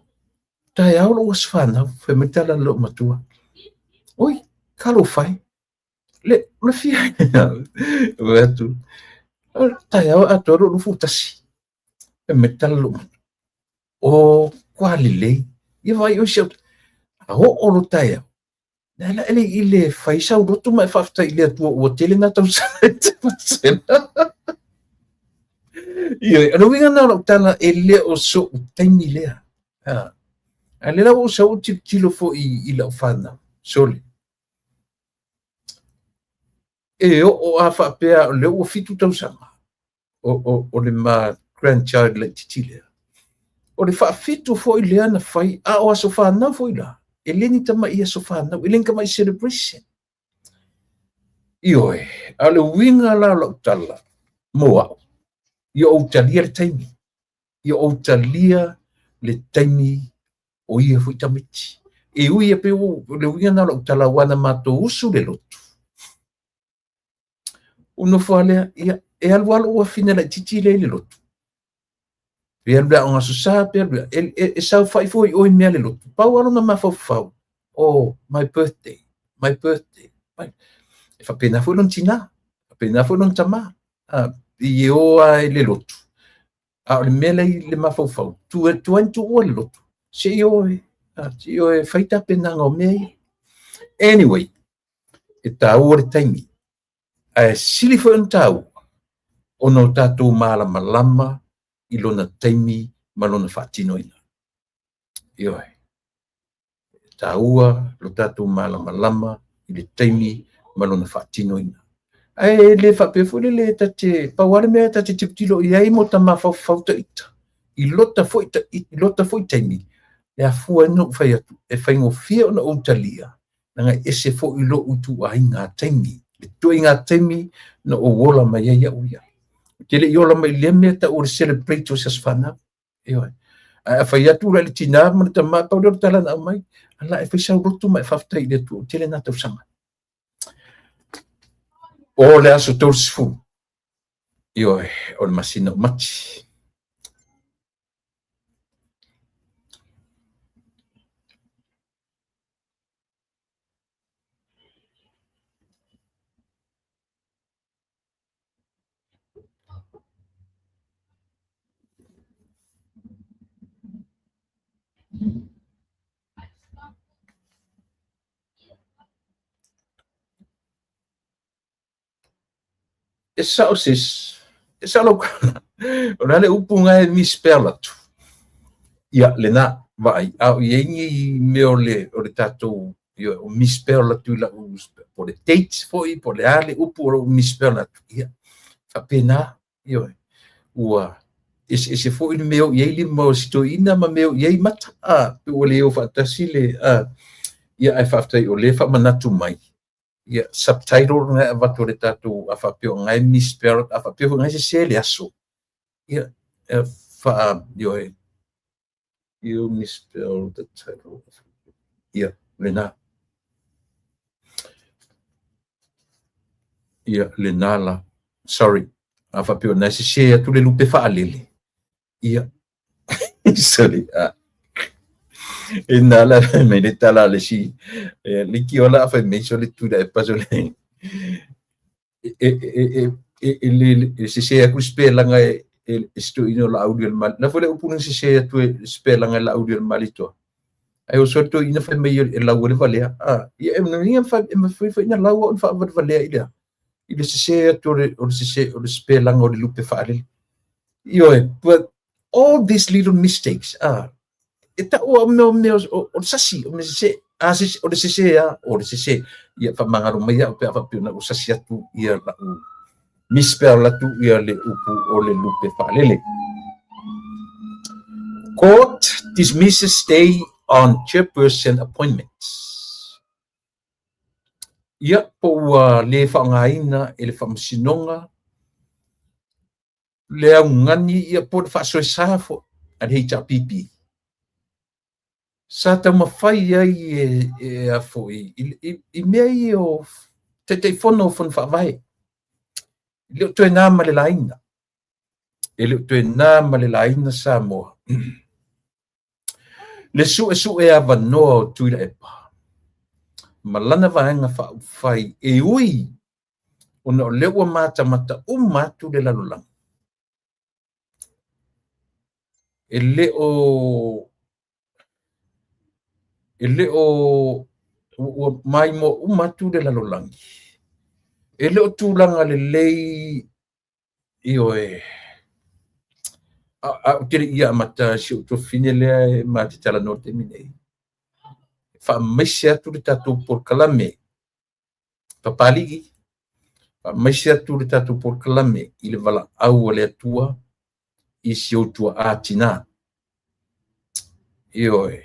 taeao lou aso fanau, fai mai tala a lou matua. Oi, talofa e, le, o le fia, fai atu, taeao atoa lou 21. Fai mai tala lou matua, o, kua lelei, ia vaai oi si au, a oo lo taeao, le la e le i le fai sau lotu ma e faafetai i le Atua ua tele nā tausaga e te masena. Ioe, o le uiga lena o lau tala e le o so'u taimi lea. A lea la ua ou sau ou tilotilo foi i lau fanau, sole. E oo a faapea o lea ua 7 tausaga o le ma grandchild laitiiti lea. O le faafitu foi lea na fai, a o aso fanau foi la, e le ni tamai aso fanau, e le ni tamai celebration. Ioe, a o le uiga la o lau tala mo au, ia ou talia le taimi, ia ou talia le taimi o ia foi tamaiti. E ui e pei o le uiga lena o lau tala, aua na matou usu le lotu. Ou nofo lava lea, ia, e alu lava lou afine laitiiti lea i le lotu. Pe alu i le aoga Aso Sa, pe alu e saofai foi i o i mea le lotu. Pau lava lona mafaufau, oh, my birthday, my birthday. E faapena foi lona tinā, faapena foi lona tamā. I e o lava i le lotu. A o le mea lea i le mafaufau, tuai ona tuua le lotu, se i o e, se i o e fai tapenaga o mea ia. Anyway, e taua le taimi, ae sili foi ona taua ona o tatou malamalama i lona taimi ma lona faatinoina. Ioe, e taua lo tatou malamalama i le taimi ma lona faatinoina. Ae le faapea foi lele ta te, pau lava le mea ta te tilotilo i ai mo ta mafaufau taita, i lota foi, i lota foi taimi, e afua ai ona ou fai atu, e faigofie ona ou talia, leaga e ese foi lou ituaiga taimi, le ituaiga taimi na ou ola mai ai au ia. Ou te le i ola mai i lea mea tau o le celebrate o se aso fanau. Ioe. Ae a fai atu la i le tinā ma le tamā, pau lea o le tala na aumai, ala e fai sau lotu ma e faafetai i le Atua, ua tele nā tausaga. O le aso 30, ioe, o le masina o Mati. E sao sis, e sao lau tala. O le a le upu na e misspell atu? Ia, lena, vaai, a o i ai ni mea o le, o le tatou, ia, o misspell atu i lau, po o le date foi, po o le a le upu o lou misspell atu. Ia, faapena, ioe, ua eseese foi le mea o i ai lima o si toeaina ma mea o i ai mata, a, pe ua le o faatasi le, a, ia, ae faafetai o lea e faamanatu mai, ia, subtitle na e avatu e le tatou, a faapea o na e misspell, a faapea foi o na e sese le aso, ia, e faa, ioe, you misspell the title. Ia, lena. Ia, lena la. Sorry. A faapea o na e sese atu le lupe faalele. Ia. Sorry. Ah. E na la me le tala le si le ki ola fa me so le tu da pa so le e e e e le e se se aku spelanga e sto ino la audio mal na fole upu se se atu spelanga la audio mal to ai o so to ina fa me e la ua le valea a ia e no ia fa e ma foi na la ua fa valea ile i le se se atu o le se se o le spelanga o le lupe fa le io but all these little mistakes e ta o mea mea o sasi o me se a se o le se se a o le se se ia fa mangalo mai ia pe fa pe na o sasi atu ia la u misspell atu ia le upu o le lupe faalele. Court dismisses stay on chairperson appointments. Ia po ua le faaaogaina e le faamasinoga le augani ia po le faasoesa fo'i a le HRPP. Sa taumafai ai e a fo'i i mea ia o Taitaifono o Fono Faavae. E le o toe na ma le laina. E le o toe na ma le laina Samoa. Le su'esu'e avanoa o Tuilaepa ma lana vaega faaupufai e ui ona o lea ua matamata uma atu le lalolagi. E le o ua maimoa uma atu le lalolagi. E le o tulaga lelei ioe a o te le ia amata si o tuafafine lea e ma te talanoa taimi nei. Faamaise atu le tatou polokalame Papalii, faamaise atu le tatou polokalame i le valaau a le Atua i si ou tuaa tinā. Ioe.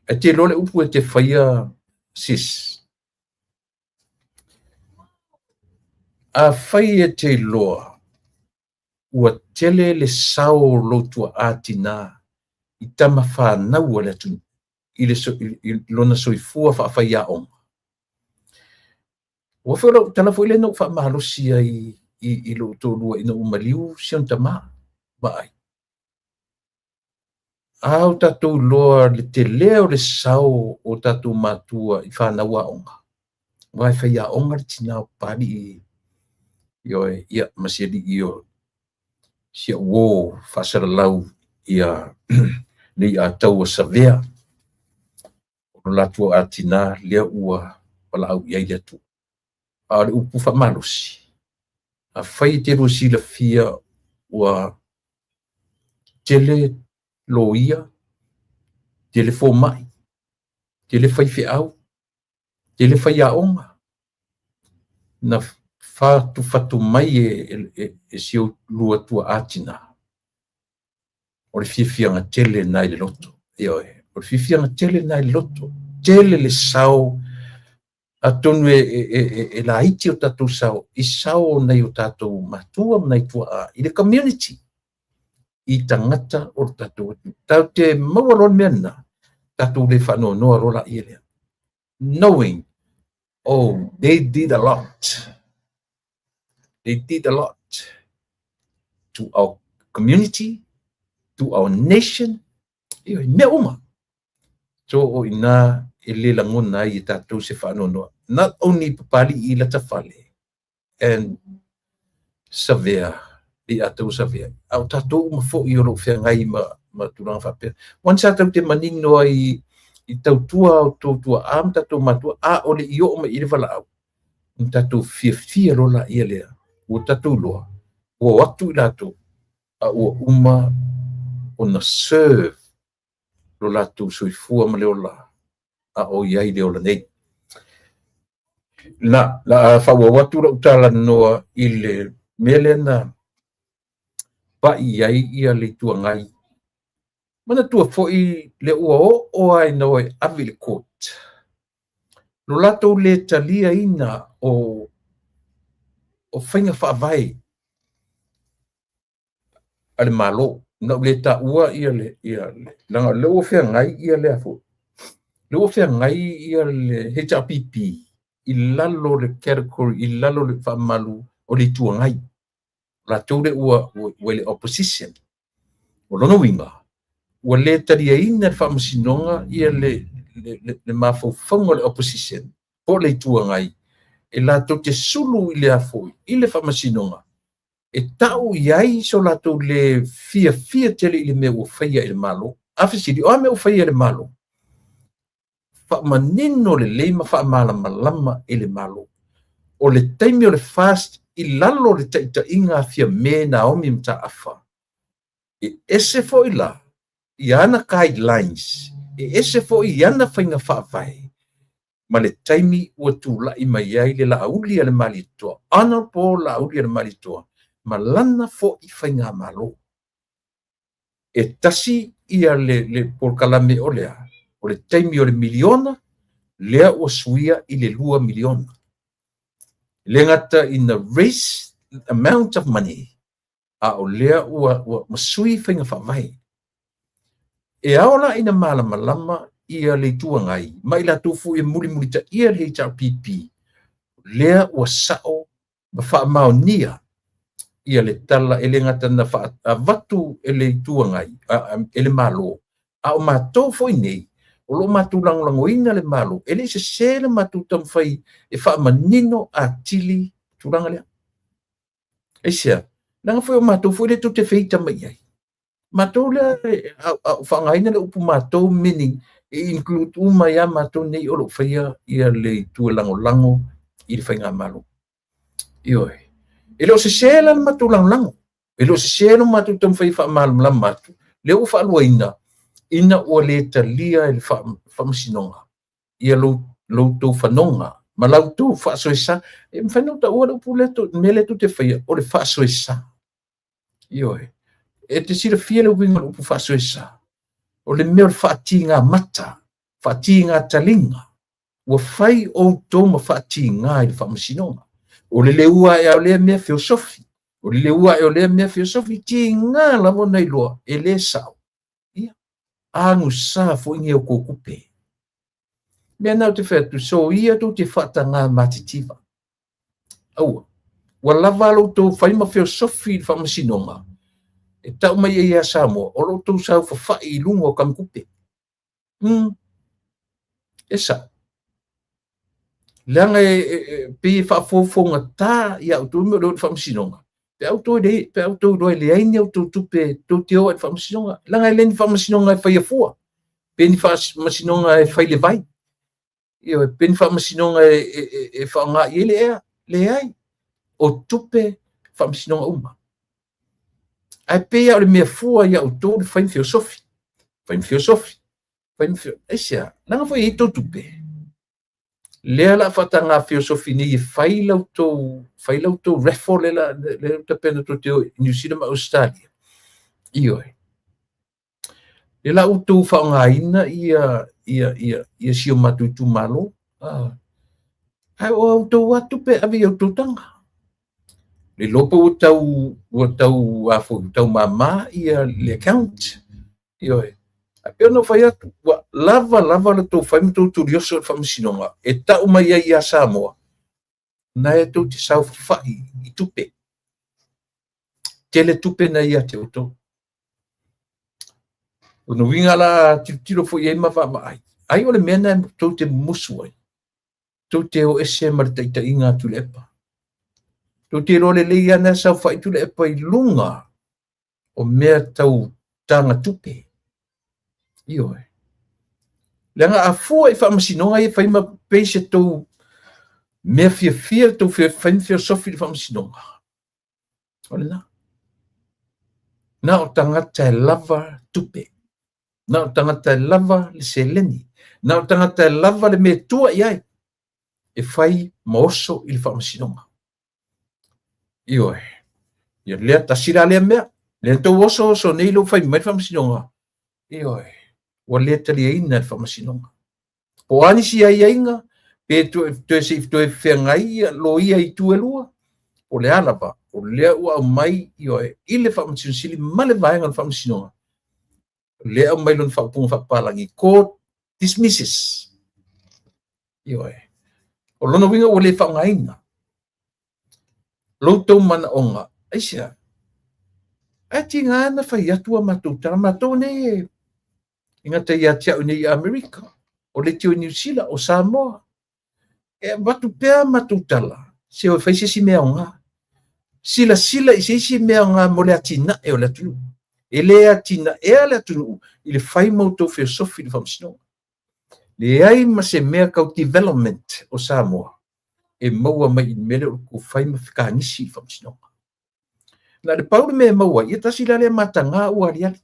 Ae te iloa le upu e te faia sis. A fai e te iloa ua tele le sao o lou tuaa tinā i tama fanau a le atunuu i le i lona soifua faafaiaoga. Ua foi lau tala foi lea na ou faamalosi ai i lou toalua ina ua maliu si ona tamā vaai. A o tatou iloa le telē o le sao o tatou matua i fanau aoga. Aua e faiaoga le tinā o Papalii ioe ia ma si alii o si au uō faasalalau ia le iatau o Savea. O lo latou atinā lea ua valaau i ai le Atua. A o le upu faamalosi, afai e te lua silafia ua tele loia, tele fomai, tele faifeau, tele faiaoga, na fatufatu mai e si ou lua tuaa tinā. O le fiafiaga tele na i le loto. Ioe, o le fiafiaga tele na i le loto. Tele le sao atonu e laiti o tatou sao i sao o nai o tatou matua ma nai tuaa i le community i tagata o le tatou atunuu. Tatou te maua loa le mea lena, tatou le faanoanoa loa laia lea. Knowing, oh, they did a lot. They did a lot to our community, to our nation, ioe, mea uma. So o ina e le lagona ai e tatou se faanoanoa. Not only Papalii i Latafale and Savea, le iatau o Savea, a o tatou uma fo'i o lo o feagai ma tulaga faapea. Once a tatou te manino ai i tautua o outou tuaa ma tatou matua, a o le i oo mai i le valaau, ona tatou fiafia loa laia lea, ua tatou iloa, ua o atu i latou, a ua uma ona serve lo latou soifua ma le ola, a o i ai le ola nei. Na, la faaauau atu lau talanoa i le mea lea na pai ai ia le Itu Agai. Manatua foi le ua oo lava ina o e ave i le court. Lo latou le taliaina o faiga faavae a le Malo. Na ou le taua ia le leaga o lea ua feagai ia le foi. Lea ua feagai ia le HRPP i lalo o le category, i lalo o le faamalu o le Itu Agai. Latou le ua i le opposition. O lona uiga, Ua le taliaina e le Faamasinoga ia le mafaufauga o le opposition po o le Itu Agai e latou te sulu i le a foi i le Faamasinoga e tau i ai so latou le fiafia tele i le mea ua faia e le Malo. A fesili, o a mea ua faia e le Malo? Faamanino lelei ma faamalamalama e le Malo. O le taimi o le FAST i lalo o le taitaiga a Fiame Naomi Mataafa, e ese foi la i ana guidelines, e ese foi i ana faiga faavae, ma le taimi ua tulai mai ai le Laaulialemalietoa, Honorable Laaulialemalietoa, ma lana foi faigamalo. E tasi ia le polokalame o le a? O le taimi o le miliona, lea ua suia i le $2 miliona. E le gata ina raise amount of money, a o lea ua sui faiga faavae. E ao la ina malamalama ia le Itu Agai ma i latou foi e mulimulitaia le HRPP, lea ua sao ma faamaonia ia le tala e le gata na avatu e le Itu Agai, e le Malo, a o matou foi nei, o lo o matou lagolagoina le Malo, e le i sese le matou taumafai e faamanino atili tulaga lea. Aisea? Leaga foi o matou foi lea tou te feita mai i ai. Matou lea, a o faaaogaina le upu matou, meaning e include uma ia matou nei o lo o faia ia le itu e lagolago i le faigamalo. Ioe. E le o sese la le matou lagolago. E le o sese le matou taumafai e faamalamalama atu. Lea ua faaluaina ina ua le talia e le Faamasinoga ia lo outou fanoga ma la outou faasoesa. E mafai ona ou taua le upu lea, mea lea tou te faia, o le faasoesa. Ioe. E te silafia le uiga o le upu faasoesa. O le mea o le faatiga mata, faatiga taliga. Ua fai outou ma faatiga i le Faamasinoga. O le leua ae o lea mea feosofi. O le leua ae o lea mea feosofi. Tiga lava ona iloa, e le sao. Ia, agusa foi ni outou tupe. Mea na ou te fai atu, soia tou te faataga matitiva. Aua, ua lava lo outou fai ma feosofi i le Faamasinoga, e tau mai ai ia Samoa, o lo outou saofafai i luga o tagatupe. E sao. Leaga e pei e faafofogatā ia outou me o le Faamasinoga, pe a outou iloa e leai ni outou tupe tou te o ai i le Faamasinoga. Leaga e le ni Faamasinoga e faia fua, pe ni Faamasinoga e fai le vai, ioe, pe ni Faamasinoga e faaaoga i ai le ea. Leai, o tupe Faamasinoga uma. Ae pei lava o le mea fua ia outou le fai ma feosofi, fai ma feosofi, fai ma feosofi. Aisea? Leaga foi e i ai tou tupe. Lea la faataga feosofi nei e fai la outou raffle lea la tapena tou te o i Niu Sila ma Ausetalia. Ioe. Lea la ua outou faaaogaina ia si o matou itumalo. Ae o outou lava tupe e ave i outou taga. Le iloa po ua tau mama ia le account. Ioe. Ae pei ona ou fai atu, ua lava lava le tou fai ma tou tulioso i le Faamasinoga e tau mai ai ia Samoa, na e tou te saofafai i tupe. Tele tupe na ia te outou. O lona uiga la tilotilo foi i ai ma vaavaai. Ai o le mea na tou te mumusu ai. Tou te o ese ma le taitaiga a Tuilaepa. Tou te iloa lelei lava na saofai Tuilaepa i luga o mea tau taga tupe. Ioe. Leaga a fua i faamasinoga ia fai ma pei se tou mea fiafia tou fai ma feosofi i le faamasinoga. O lena. Na o tagata e lava tupe. Na o tagata e lava le seleni. Na o tagata e lava le mea tua i ai e fai ma oso i le faamasinoga. Ioe. Ia lea tasi la lea mea. Lea tou oso oso nei lou fai mai le faamasinoga. Ioe. Ua le taliaina le faamasinoga. Po o a nisi aiaiga, pe toe se i toe feagai ia loia i itu e lua, o le a lava, o lea ua aumai, ioe, i le Faamasino Sili ma le vaega o le Faamasinoga, lea aumai lona faaupuga faapapalagi, court dismisses. Ioe. O lona uiga ua le faaaogaina lo outou manaoga. Aisea? Ae tiga na fai atu a matou tala, matou nei e E gata ia te au nei i Amerika, o leitio i Niu Sila, o Samoa. E avatu pea matou tala, se o e fai se isi mea aoga. Silasila i se isi mea aoga mo le atinae o le atunuu. E le atinaea le atunuu i le fai ma outou feosofi i le faamasinoga. Leai ma se mea tau development o Samoa e maua mai i le mea lea o le tou fai ma fekanisi i le faamasinoga. Na o le pau le mea e maua ai, ia tasi la lea mataga ua aliali.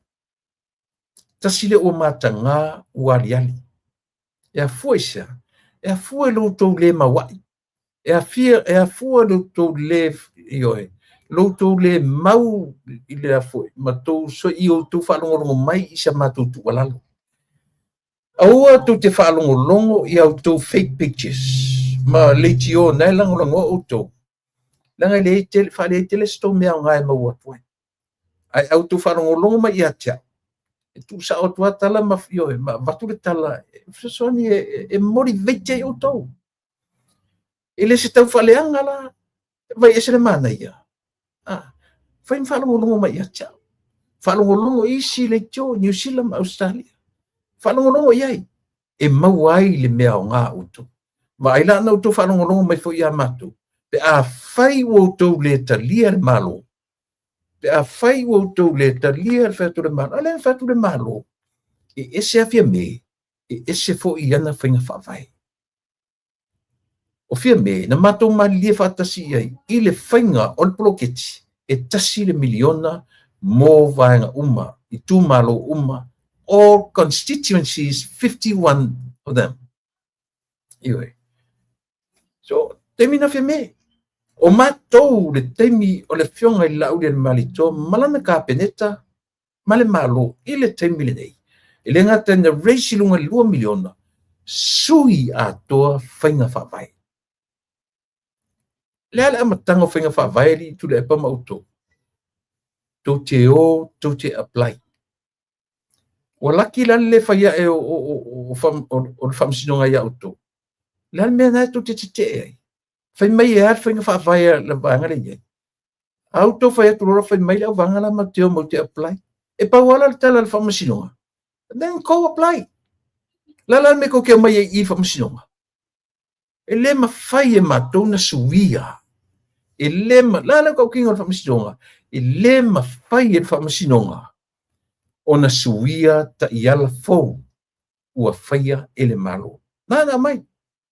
Tasi lea ua mataga ua aliali. E afua i se a? E afua i lo outou le mauai. E afia, e afua i lo outou le, ioe, lo outou le mau i le afua, ma tou, i outou faalogologo mai i sa matou tuualalo. Aua tou te faalogologo i a outou fake pages ma leitio na e lagolagoa outou, leaga e leai tele, faaleai tele se tou mea aoga e maua atu ai. Ae a outou faalogologo mai ia te au, e tuusao atu lava tala ma, ioe, ma avatu le tala e fesoasoani e motivate ai outou. E le se tau faaleaga la, vai ese le manaia. Ah, fai ma faalogologo mai ia te au. Faalogologo i isi leitio, Niu Sila ma Ausetalia. Faalogologo i ai, e maua ai le mea aoga outou. Vaai la na outou faalogologo mai foi ia matou, pe afai ua outou le talia le Malo, pe afai ua outou le talia le fai atu o le Malo, a lea na fai atu le Malo, e ese lava Fiame, e ese foi i ana faiga faavae. O Fiame, na matou malilie faatasi i ai i le faiga o le poloketi e $1 miliona mo vaega uma, itumalo uma, all constituencies, 51 of them. Ioe. So, taimi na Fiame. O matou le taimi o le afioga i le Laaulialemalietoa ma lana kapeneta ma le Malo i le taimi lenei, e le gata ina raise i luga i le 2 miliona, sui atoa faiga faavae. Le a le amataga o faiga faavae alii Tuilaepa ma outou? Tou te o, tou te apply. Ua laki la le le fai ae o le faamasinoga ia outou. Le a le mea na e tou te tetee ai? Fai mai e a le faiga faavae a le vaega lea i ai? A outou fai atu loa fai mai le auvaega la matou te o mau te apply. E pau lava la le tala a le faamasinoga. Then go apply. La la le mea tou te omai ai i le faamasinoga. E le mafai e matou na suia. E le ma, la le tautino o le faamasinoga. E le mafai e le faamasinoga ona suia taiala fou ua faia e le Malo. Na na mai,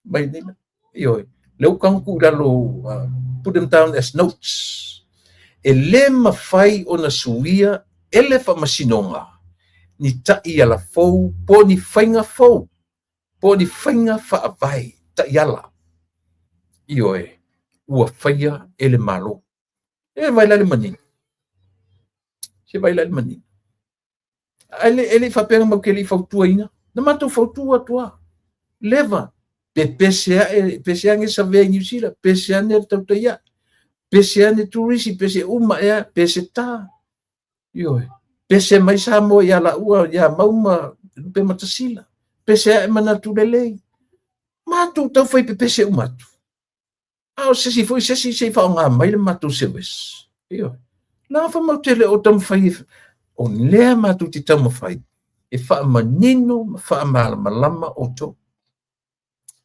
mai nei la. Ioe, lea ua tago tuu i lalo, put them down as notes. E le mafai ona suia e le faamasinoga ni taiala fou po ni faiga fou, po ni faiga faavae taiala. Ioe, ua faia e le Malo. E vai la le manino. Se vai la le manino. Ae le, e le i faapea matou te le i fautuaina. Na matou fautua atu lava. Leva, pepese ae, pese ane savea i Niu Sila, pese ane le tautai ae, pese ane turisi, pese uma ea, pese ta. Ioe, pese mai Samoa ia laua, ia Mau ma Lupematasila, pese ae manatu lelei. Matou tau fai pepese uma atu. A o se isi foi se isi se i faaaoga mai le matou service. Ioe. Leaga foi matou te le o taumafai e, o lea matou te taumafai e faamanino ma faamalamalama outou.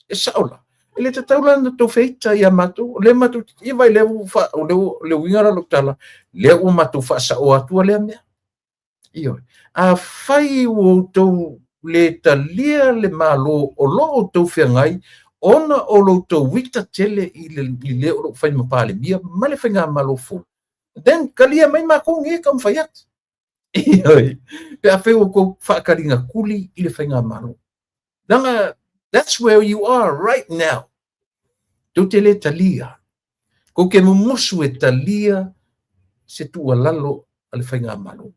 E sao la, e le tatau la ona tou feita ia matou, o lea matou, ia vai lea ua fa, o le uiga la o lau tala, lea ua matou faasaoa atua lea mea. Ioe. Afai ua outou le talia le Malo o lo o outou feagai ona o lo outou ita tele i le, i le o lo o fai ma Palemia ma le faigamalo fou, then talia mai matou nei e taumafai atu. Ioe. Pe afai ua outou faataligatuli i le faigamalo. Leaga, that's where you are right now. Tou te le talia. Tou te mumusu e talia se tuualalo a le faigamalo.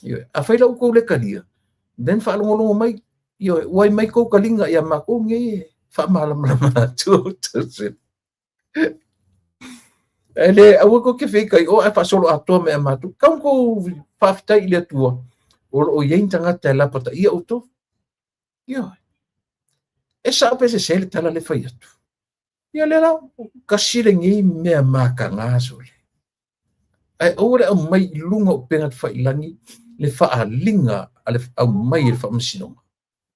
Ioe. Afai la ua tou le talia, then faalogologo mai, ioe, uai mai tou taliga ia matou nei e faamalamalama atu outou se. E le, aua tou te feita i o ae faasolo atoa mai ia matou. Tau tou faafetai i le Atua, o lo o i ai ni tagata e lapataia outou. Ioe. E sao pe sese le tala lea e fai atu. Ia lea la, tasi lenei mea mataga sole. Ae aua le aumai i luga o upega tafailagi le faaaliga a le aumai e le Faamasinoga,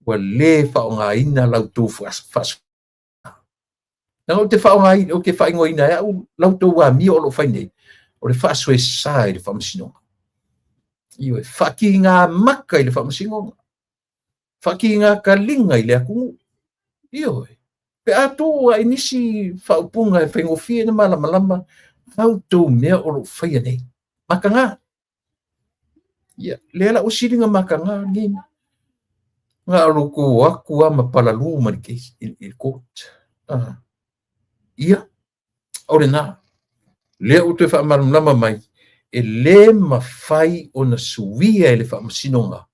ua lē faaaogaina la outou faasoa. Leaga ou te faaaogaina, ou te faaigoaina e au la outou amio o lo o fai nei, o le faasoesa i le Faamasinoga. Ioe, faatiga maka i le Faamasinoga, faatiga taliga i le atunuu. Ioe, pe a tuu ai nisi faaupuga e faigofie ona malamalama la outou mea o lo o faia nei. Mataga. Ia, lea la ua sili ona mataga lenei. Na o lo outou o atu lava ma palalū ma le case i le court. Ia, o lena. Lea ua toe faamalamalama mai, e lē mafai ona suia e le Faamasinoga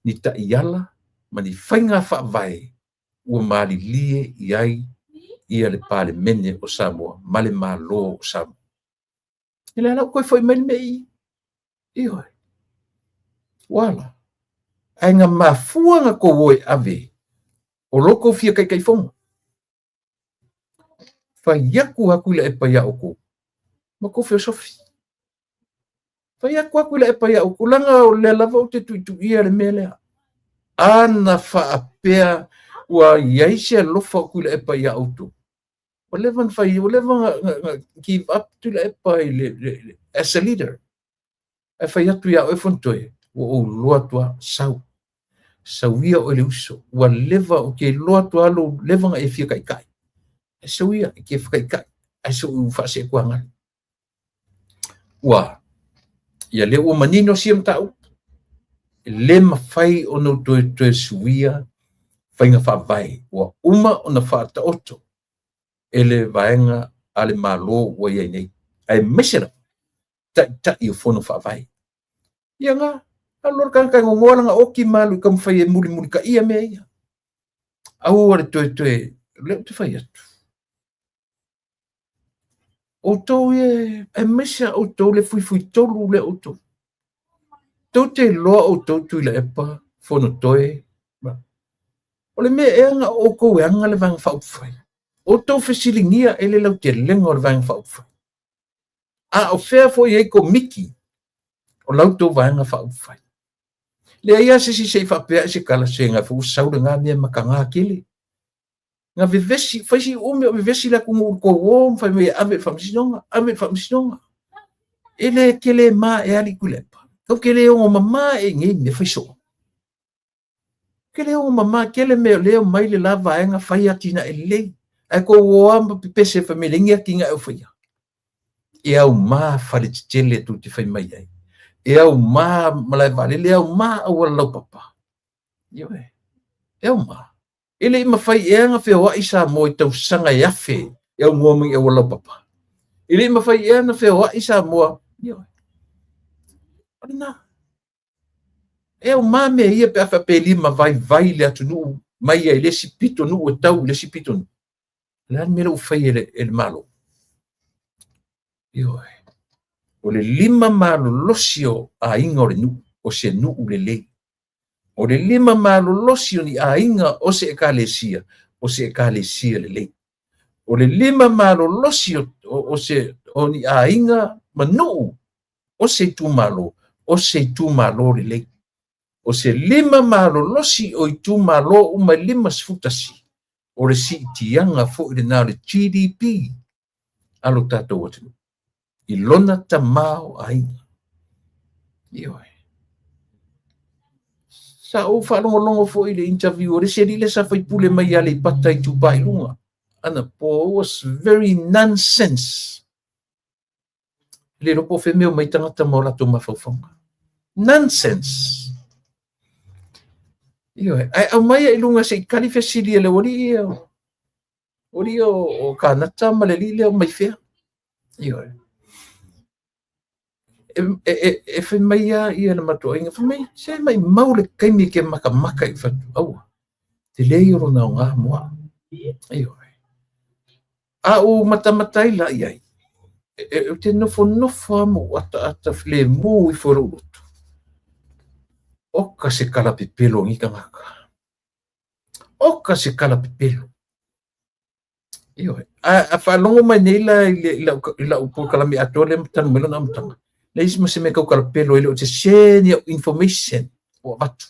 ni taiala ma ni faiga faavae ua malilie i ai ia le Palemene o Samoa ma le Malo o Samoa. E lea la ua toe foi mai le mea i i. Ioe. Ua ala. Ae na mafua na tou o e ave o lo tou fia Taitaifono. Fai atu lava Tuilaepa ia outou ma tou feosofi. Fai atu lava Tuilaepa ia outou, leaga o lea lava ou te tuituia le mea lea. A na faapea ua i ai se alofa o Tuilaepa ia outou, ua leva ona fai, ua leva ona give up Tuilaepa i le, as a leader. Ae fai atu ia oe Fonotoe, ua ou iloa atu lava, sau. Sau ia oe le uso. Ua leva, ou te iloa atu lava lou leva ona e fia taitai. Ae sau ia, e te taitai, ae se i ou faaseetuaga. Ua, ia lea ua manino sia mataupu. E le mafai ona ou toe suia faiga faavae. Ua uma ona faataoto e le vaega a le Malo ua i ai nei. Aemaise lava taitai o fono faavae. Ia na, alu loa le tagata e nonoa lana oti ma alu i taumafai e mulimulitaia mea ia. Aua le toe, lea ou te fai atu. Outou ia, aemaise a outou le fuifuitolu lea outou. Tou te iloa outou Tuilaepa, Fonotoe. O le mea ea na outou e aga le Vaega Faaupufai. Outou fesiligia e le lautelega o le Vaega Faaupufai. A o fea foi ai komiti o la outou Vaega Faaupufai. Leai lava se isi se i faapea ai se tala se na foi ua sau lena mea mataga tele. Na vevesi, fai si umi o vevesi le atunuu i le tou o ma fai mai e ave i le Faamasinoga, ave i le Faamasinoga. E le tele ma e alii Tuilaepa. Tou te le ono mama e i nei mea fai soo. Ke le ono mama tele mea o lea omai le la vaega fai atinae lelei. Ae tou o lava ma pepese fai mai leai ni atinae o faia. E aumā fale tetele tou te fai mai ai. E aumā malae vaalele, e aumā auala laupapa. Ioe. E aumā. E le i mafai ea ona feoai Samoa i tausaga e afe e aunoa mai i auala laupapa. E le i mafai ea ona feoai Samoa. Ioe. O lena. E aumā mea ia pe a faapea e lima vaivai le atunuu mai ai i le isi pitonuu e tau i le isi pitonuu. O le a le mea lea ua fai e le Malo? Ioe. O le lima malolosi o aiga o le nuu, o se nuu lelei. O le lima malolosi o ni aiga o se ekalesia, o se ekalesia lelei. O le lima malolosi o ni aiga ma nuu o se itumalo, o se itumalo lelei. O se lima malolosi o itumalo uma e 51, o le siitiaga foi lena o le GDP a lo tatou atunuu i lona tamaoaiga. Ioe. Sa ou faalogologo foi i le interview o le isi alii lea sa faipule mai ia Aleipata Itupa i Luga. Anapo was very nonsense. E le iloa po o fea mea o mai tagata ma o latou mafaufauga. Nonsense. Ioe, ae aumai ai i luga se i tali fesili e le aualii ia. Aualii o Kanata ma le alii lea o mai fea. Ioe. E fai mai lava ia le matou aiga, fai mai, se maumau le taimi e te matamata i fatu, aua, tele ia o lona aoga mo au. Ioe. A ou matamata ai la i ai, ou te nofonofo lava ma ou ataata filemu ifo i lou loto. Oka se tala pepelo a nei tagata. Oka se tala pepelo. Ioe. A faalogo mai nei la i lau polokalame atoa lea talu mai lona amataga. Leai ma se mea tautalapelo e le o sese ni au information o avatu.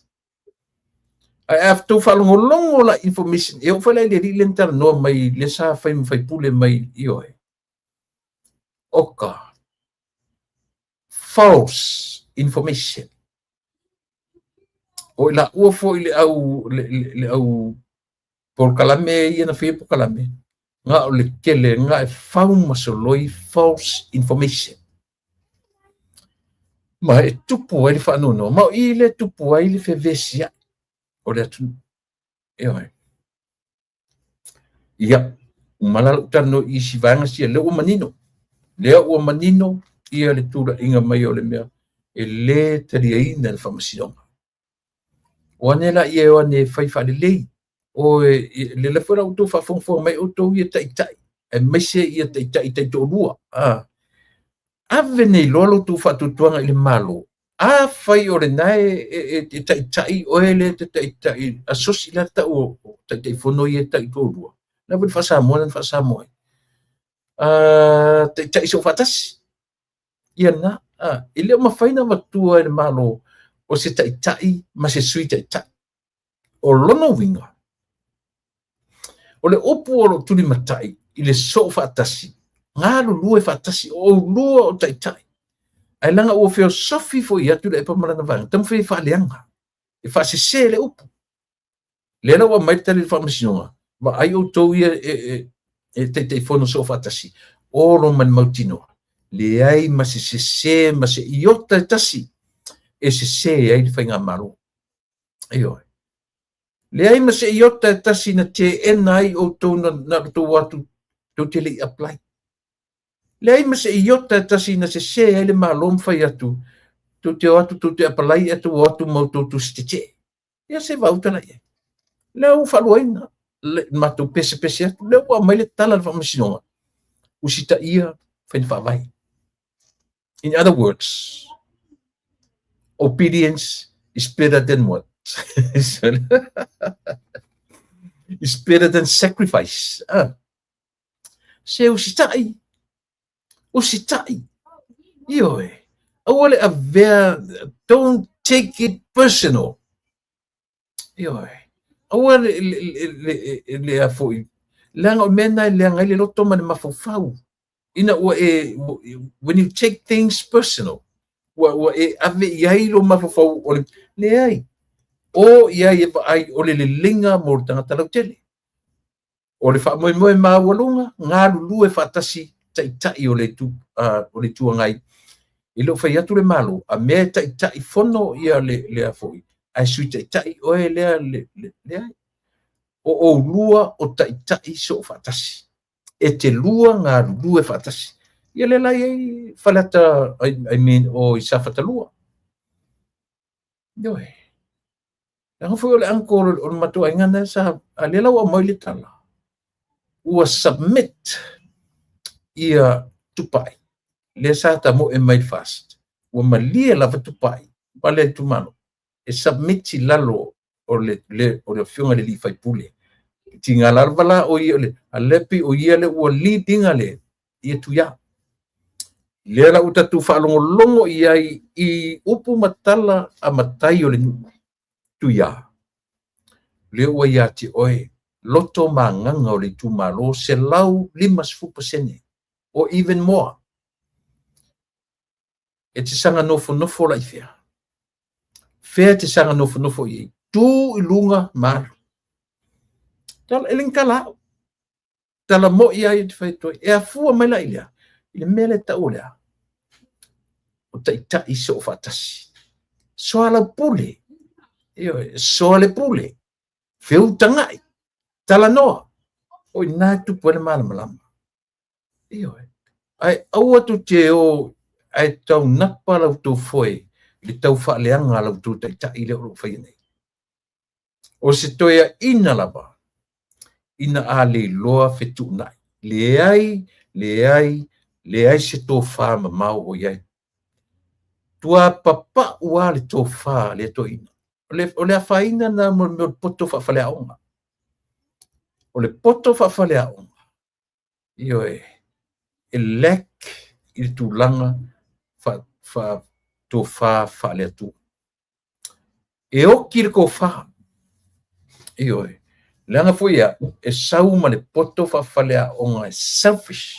Ae a outou faalogologo la information, e oo foi la i le alii lea na talanoa mai, lea sa fai ma faipule mai, ioe, oka, false information. O i laua foi le au, le au polokalame ia na faia polokalame, na o le tele, na e fau ma soloi false information. Ma e tupu ai le faanoanoa, ma o i lea e tupu ai le fevesiai o le atunuu. Ioe. Ia, uma la lou talanoa i isi vaega sia, lea ua manino. Lea ua manino ia le tulaiga mai o le mea e lē taliaina le faamasinoga. O ane la ia e o ane e fai faalelei. O e, le la foi la outou faafogafoga mai outou ia taitai, aemaise ia taitai taitoalua. Ave nei loa lo outou faatuatuaga i le Malo. Afai o lena e taitai oe lea e te taitai asosi la tau o Taitaifono ia taitoalua. La foi le faa-Samoa na faa-Samoa ai. Taitai soofaatasi. Ia lena, e le o mafai ona avatua e le Malo o se taitai ma se sui taitai. O lona uiga, o le upu o lo o tulimatai i le soofaatasi, galulue faatasi, o oulua o taitai. Ae leaga ua feosofi foi atu le epa ma lana vaega, taumafai e faaleaga, e faasese le upu. Lea la ua aumai le tali o le faamasinoga, vaai outou ia e Taitaifono soofaatasi, olo ma le mautinoa, leai ma se sese ma se iota e tasi e sese ai le faigamalo. Ioe. Leai ma se iota e tasi na teena ai outou na outou atu tou te le i apply. Leai ma se iota e tasi na sese ai le Malo ma fai atu tou te o atu tou te apply e tou o atu ma outou tusi tetee. Ia se vauta la i ai. Lea ua faaluaina le matou pesepese atu, lea ua aumai le tala a le faamasinoga, usitaia faiga faavae. In other words, obedience is better than what? Is better than sacrifice. Se usitai, usitai. Ioe, aua le avea, don't take it personal. Ioe, aua le a foi, leaga o mea na e leaga ai le loto ma le mafaufau. Ina ua e, when you take things personal, ua e ave i ai lo mafaufau o le, leai, o i ai e vaai o le leleiga mo le tagata lautele. O le faamoemoe maualuga, galulue faatasi taitai o le itu, o le Itu Agai. E le o fai atu le Malo, a mea e taitai fono ia le a foi, ae sui taitai oe lea leai. O oulua o taitai soofaatasi. E te lua galulue faatasi. Ia lea la i ai Faleata, I mean, o i Safata 2. Ioe. Leaga foi o le uncle o le matou aiga na sa, a lea la ua aumai le tala. Ua submit ia Tupai. Lea sa tamoe mai first. Ua malie lava Tupai ma le itumalo. E submit i lalo o le afioga i le alii faipule. Tiga lava la o ia o le, a lea pei o ia le ua lead ina le ia Tuia. Lea la ua tatou faalogologo i ai i upu ma tala a matai o le nuu. Tuia, lea ua ia te oe loto ma agaga o le itumalo 150% or even more. E te saga nofonofo la i fea? Fea te saga nofonofo i ai? Tu i luga ma alu. Tala, e le ni tala au. Tala moi ai te fai atu ai. E afua mai la i lea, i le mea lea tau o lea, o taitai soofaatasi. Soalaupule, ioe, soa le pule, feutagai, talanoa, o i ina e tupu ai le malamalama. Ioe. Ae aua tou te o ae taunapa la outou foe i le tau faaleaga a la outou taitai lea o lo o faia nei. O se toeaina lava ina a leiloa fetuunai. Leai, leai, leai se tofa mamao o i ai. Tua papau lava le tofa a lea toeaina. O le afaina lena mo le mea o le poto faafaleaoga. O le poto faafaleaoga, ioe, e lack i le tulaga Tofa faale-Atua. E oki le tofa. Ioe. Leaga foi ia, e sau ma le poto faafaleaoga e selfish,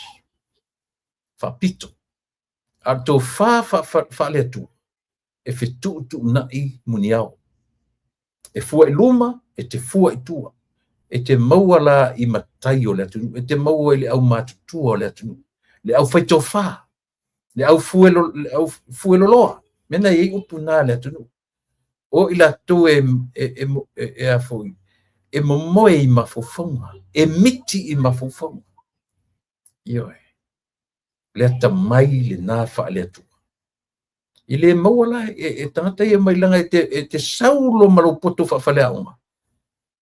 faapito. A o le tofa faale-Atua, e fetuutuunai muniao. E fua i luma, e te fua i tua. E te maua la i matai o le atunuu, e te maua i le aumatutua o le atunuu, le aufaitofa, le aufueloloa, mea na e i ai upu na a le atunuu. O i latou e momoe i mafaufauga, e miti i mafaufauga. Ioe. Le atamai lena faale-Atua. E le maua la e tagata ia mai leaga e te sau loa ma lou poto faafaleaoga.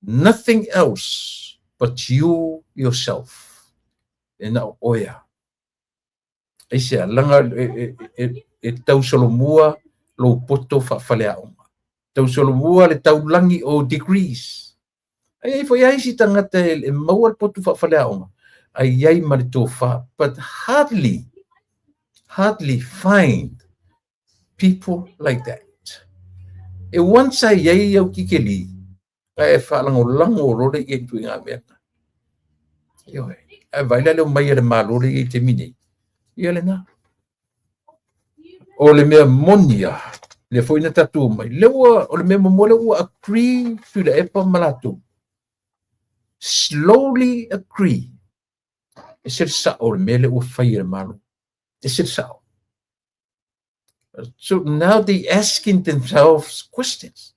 Nothing else but you yourself. E na o oe lava. Aisea, leaga e tausolomua lou poto faafaleaoga. Tausolomua le taulagi o degrees. Ae i ai foi lava isi tagata e maua le poto faafaleaoga, ae i ai ma le tofa, but hardly, hardly find people like that. E once a i ai au kikeli, ae e faalagolago loa lea i ai ituaiga mea na. Ioe. Ae vaai la le omai a le Malo lea e i ai i le taimi nei, ia lena. O le mea moni lava, lea foi na tatou omai, lea ua, o le mea muamua lea ua agree Tuilaepa ma latou. Slowly agree. E ese le sao o le mea lea ua fai e le Malo. E ese le sao. So now they asking themselves questions.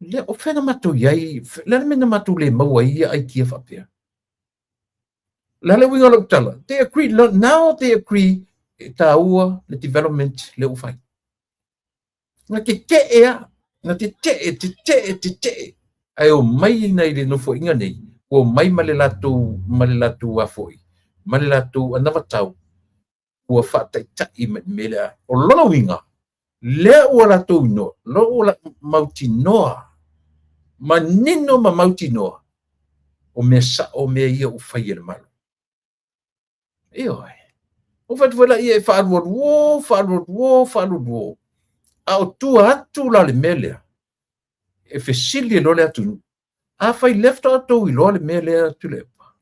Lea, o fea na matou i ai, le a le mea na matou le maua ai ia aitia faapea? Le a le uiga o lau tala? They agree, now they agree e tāua le development lea ua fai. Na tete'e a, na tete'e, tete'e, tete'e, ae omai ina i le nofoaiga nei, ua omai ma le latou, ma le latou a foi, ma le latou anavatau, ua faataitai mai i le mea lea. O lona uiga, lea ua latou inoa, lea ua mautinoa, manino ma mautinoa, o mea sa'o mea ia ua fai e le Malo. Ioe. Ua fai atu foi laia e faalualuo, faalualuo, faalualuo. A o tua atu la o le mea lea, e fesili ai loa le atunuu, afai lea faatoa outou iloa le mea lea Tuilaepa,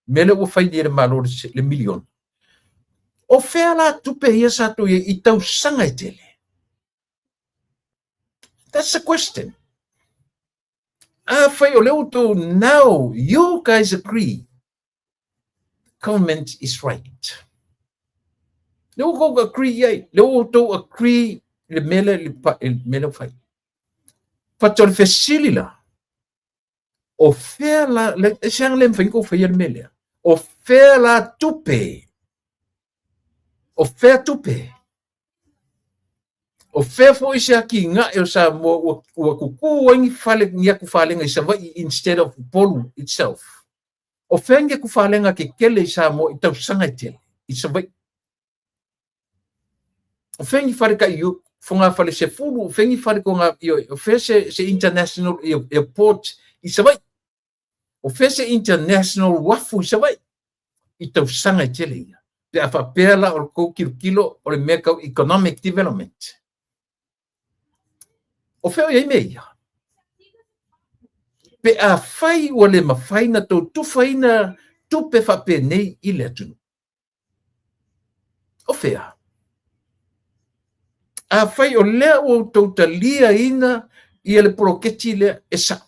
mea lea ua fai nei e le Malo le miliona, o fea la tupe ia sa tou i ai i tausaga e tele? That's the question. Afai o lea ua outou, now you guys agree government is right. Lea ua outou agree i ai, lea ua outou agree i le mea lea, i le mea lea ua fai. But o le fesili la, o fea la, e se aga le mafai ona outou faia le mea lea? O fea la tupe? O fea tupe? O fea foi se atinae o Samoa ua, ua tutu ai ni fale, ni atufalega i Savaii instead of Upolu itself? O fea ni atufalega tetele i Samoa i tausaga e tele i Savaii? O fea ni fale tai fogafale 10, o fea ni fale toga, o fea se, se international airport i Savaii? O fea se international uafu i Savaii? I tausaga e tele ia. Pe a faapea la o le tou tilotilo o le mea tau economic development. O fea o i ai mea ia? Pe afai ua le mafai na tou tufaina tupe faapenei i le atunuu. O fea? Afai o lea ua outou taliaina ia le poloketi lea e sa'o,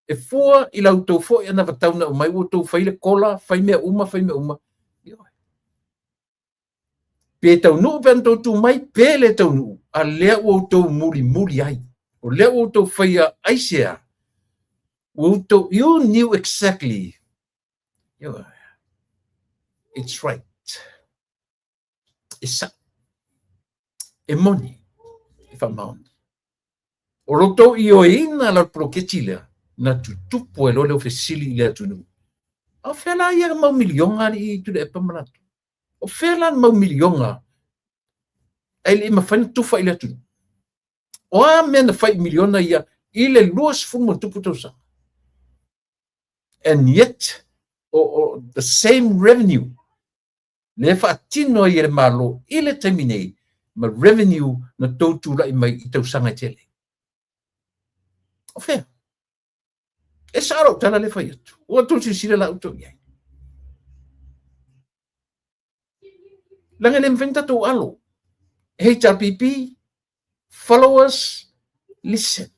e fua i la outou foi anavatau na aumai ua outou fai le kola, fai mea uma, fai mea uma. Ioe. Pe taunuu pe ana outou tu mai, pe le taunuu, a lea ua outou mulimuli ai. O lea ua outou faia aisea? Ua outou, you knew exactly. Ioe. It's right. E sa'o. E moni. E faamaoni. O lo outou ioeina la le poloketi lea, na tutupu ai loa lea o fesili i le atunuu. A o fea la ia mau miliona alii Tuilaepa ma latou? O fea la le mau miliona ae le i mafai ona tufa i le atunuu? O a mea na fai i miliona ia i le 20 ma tupu tausaga? And yet, o the same revenue. Lea e faatino ai e le Malo i le taimi nei ma revenue na tou tulai mai i tausaga e tele. O fea? E sao lau tala lea e fai atu. Ua tou silasila la outou i ai. Leaga e le mafai ona tatou alo. HRPP, follow us, listen.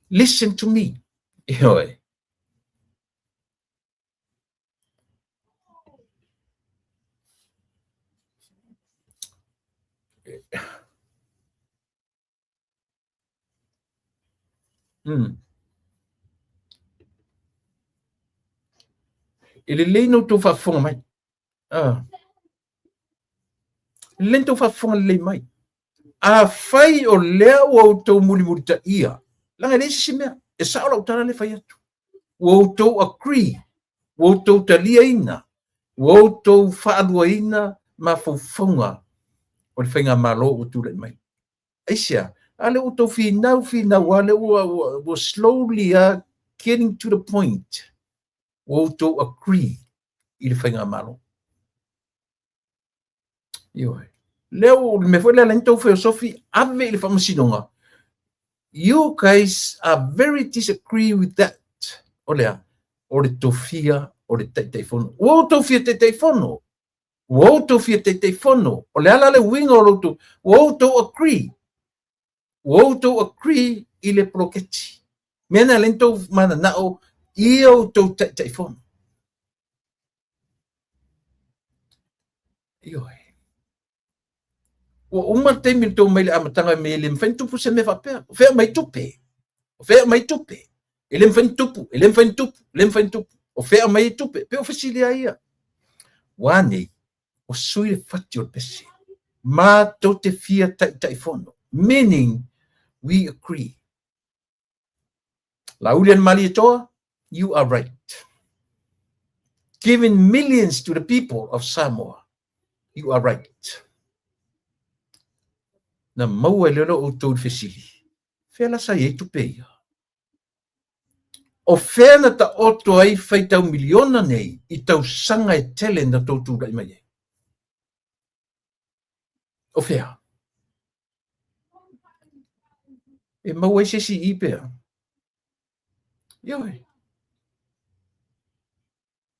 Listen to me. Ioe. E lelei na outou faafofoga mai. Ah. E lelei na outou faafofoga lelei mai. Afai o lea ua outou mulimulitaia, leaga e leai se isi mea, e sao lau tala lea e fai atu. Ua outou agree, ua outou taliaina, ua outou faaluaina mafaufauga o le faigamalo ua tulai mai. Aisea? A lea ua outou finau finau lava, lea ua slowly lava getting to the point, ua outou agree i le faigamalo. Ioe. Lea ua, le mea foi lea la tou feosofi ave i le faamasinoga. You guys are very disagree with that. O le a? O le tofia o le Taitaifono. Ua outou fia Taitaifono. Ua outou fia Taitaifono. O le a la le uiga o lo outou, ua outou agree. Ua outou agree i le poloketi. Mea na lea tou mananao ia outou Taitaifono. Ioe. Ua uma le taimi le tou mai le amataga me e le mafai ona tupu se mea faapea. O fea mai tupe? O fea mai tupe? E le mafai ona tupu, e le mafai ona tupu, e le mafai ona tupu. O fea mai tupe? Pe o fesili a ia. Ua nei, ua sui le fati o le pese. Matou te fia Taitaifono. Meaning, we agree. Laaulialemalietoa, you are right. Giving millions to the people of Samoa, you are right. Na maua e lelo outou i le fesili, fea la sa i ai tupe ia? O fea na taoto ai faitau miliona nei i tausaga e tele na tou tulai mai ai? O fea? E maua ai se isi i pea? Ioe.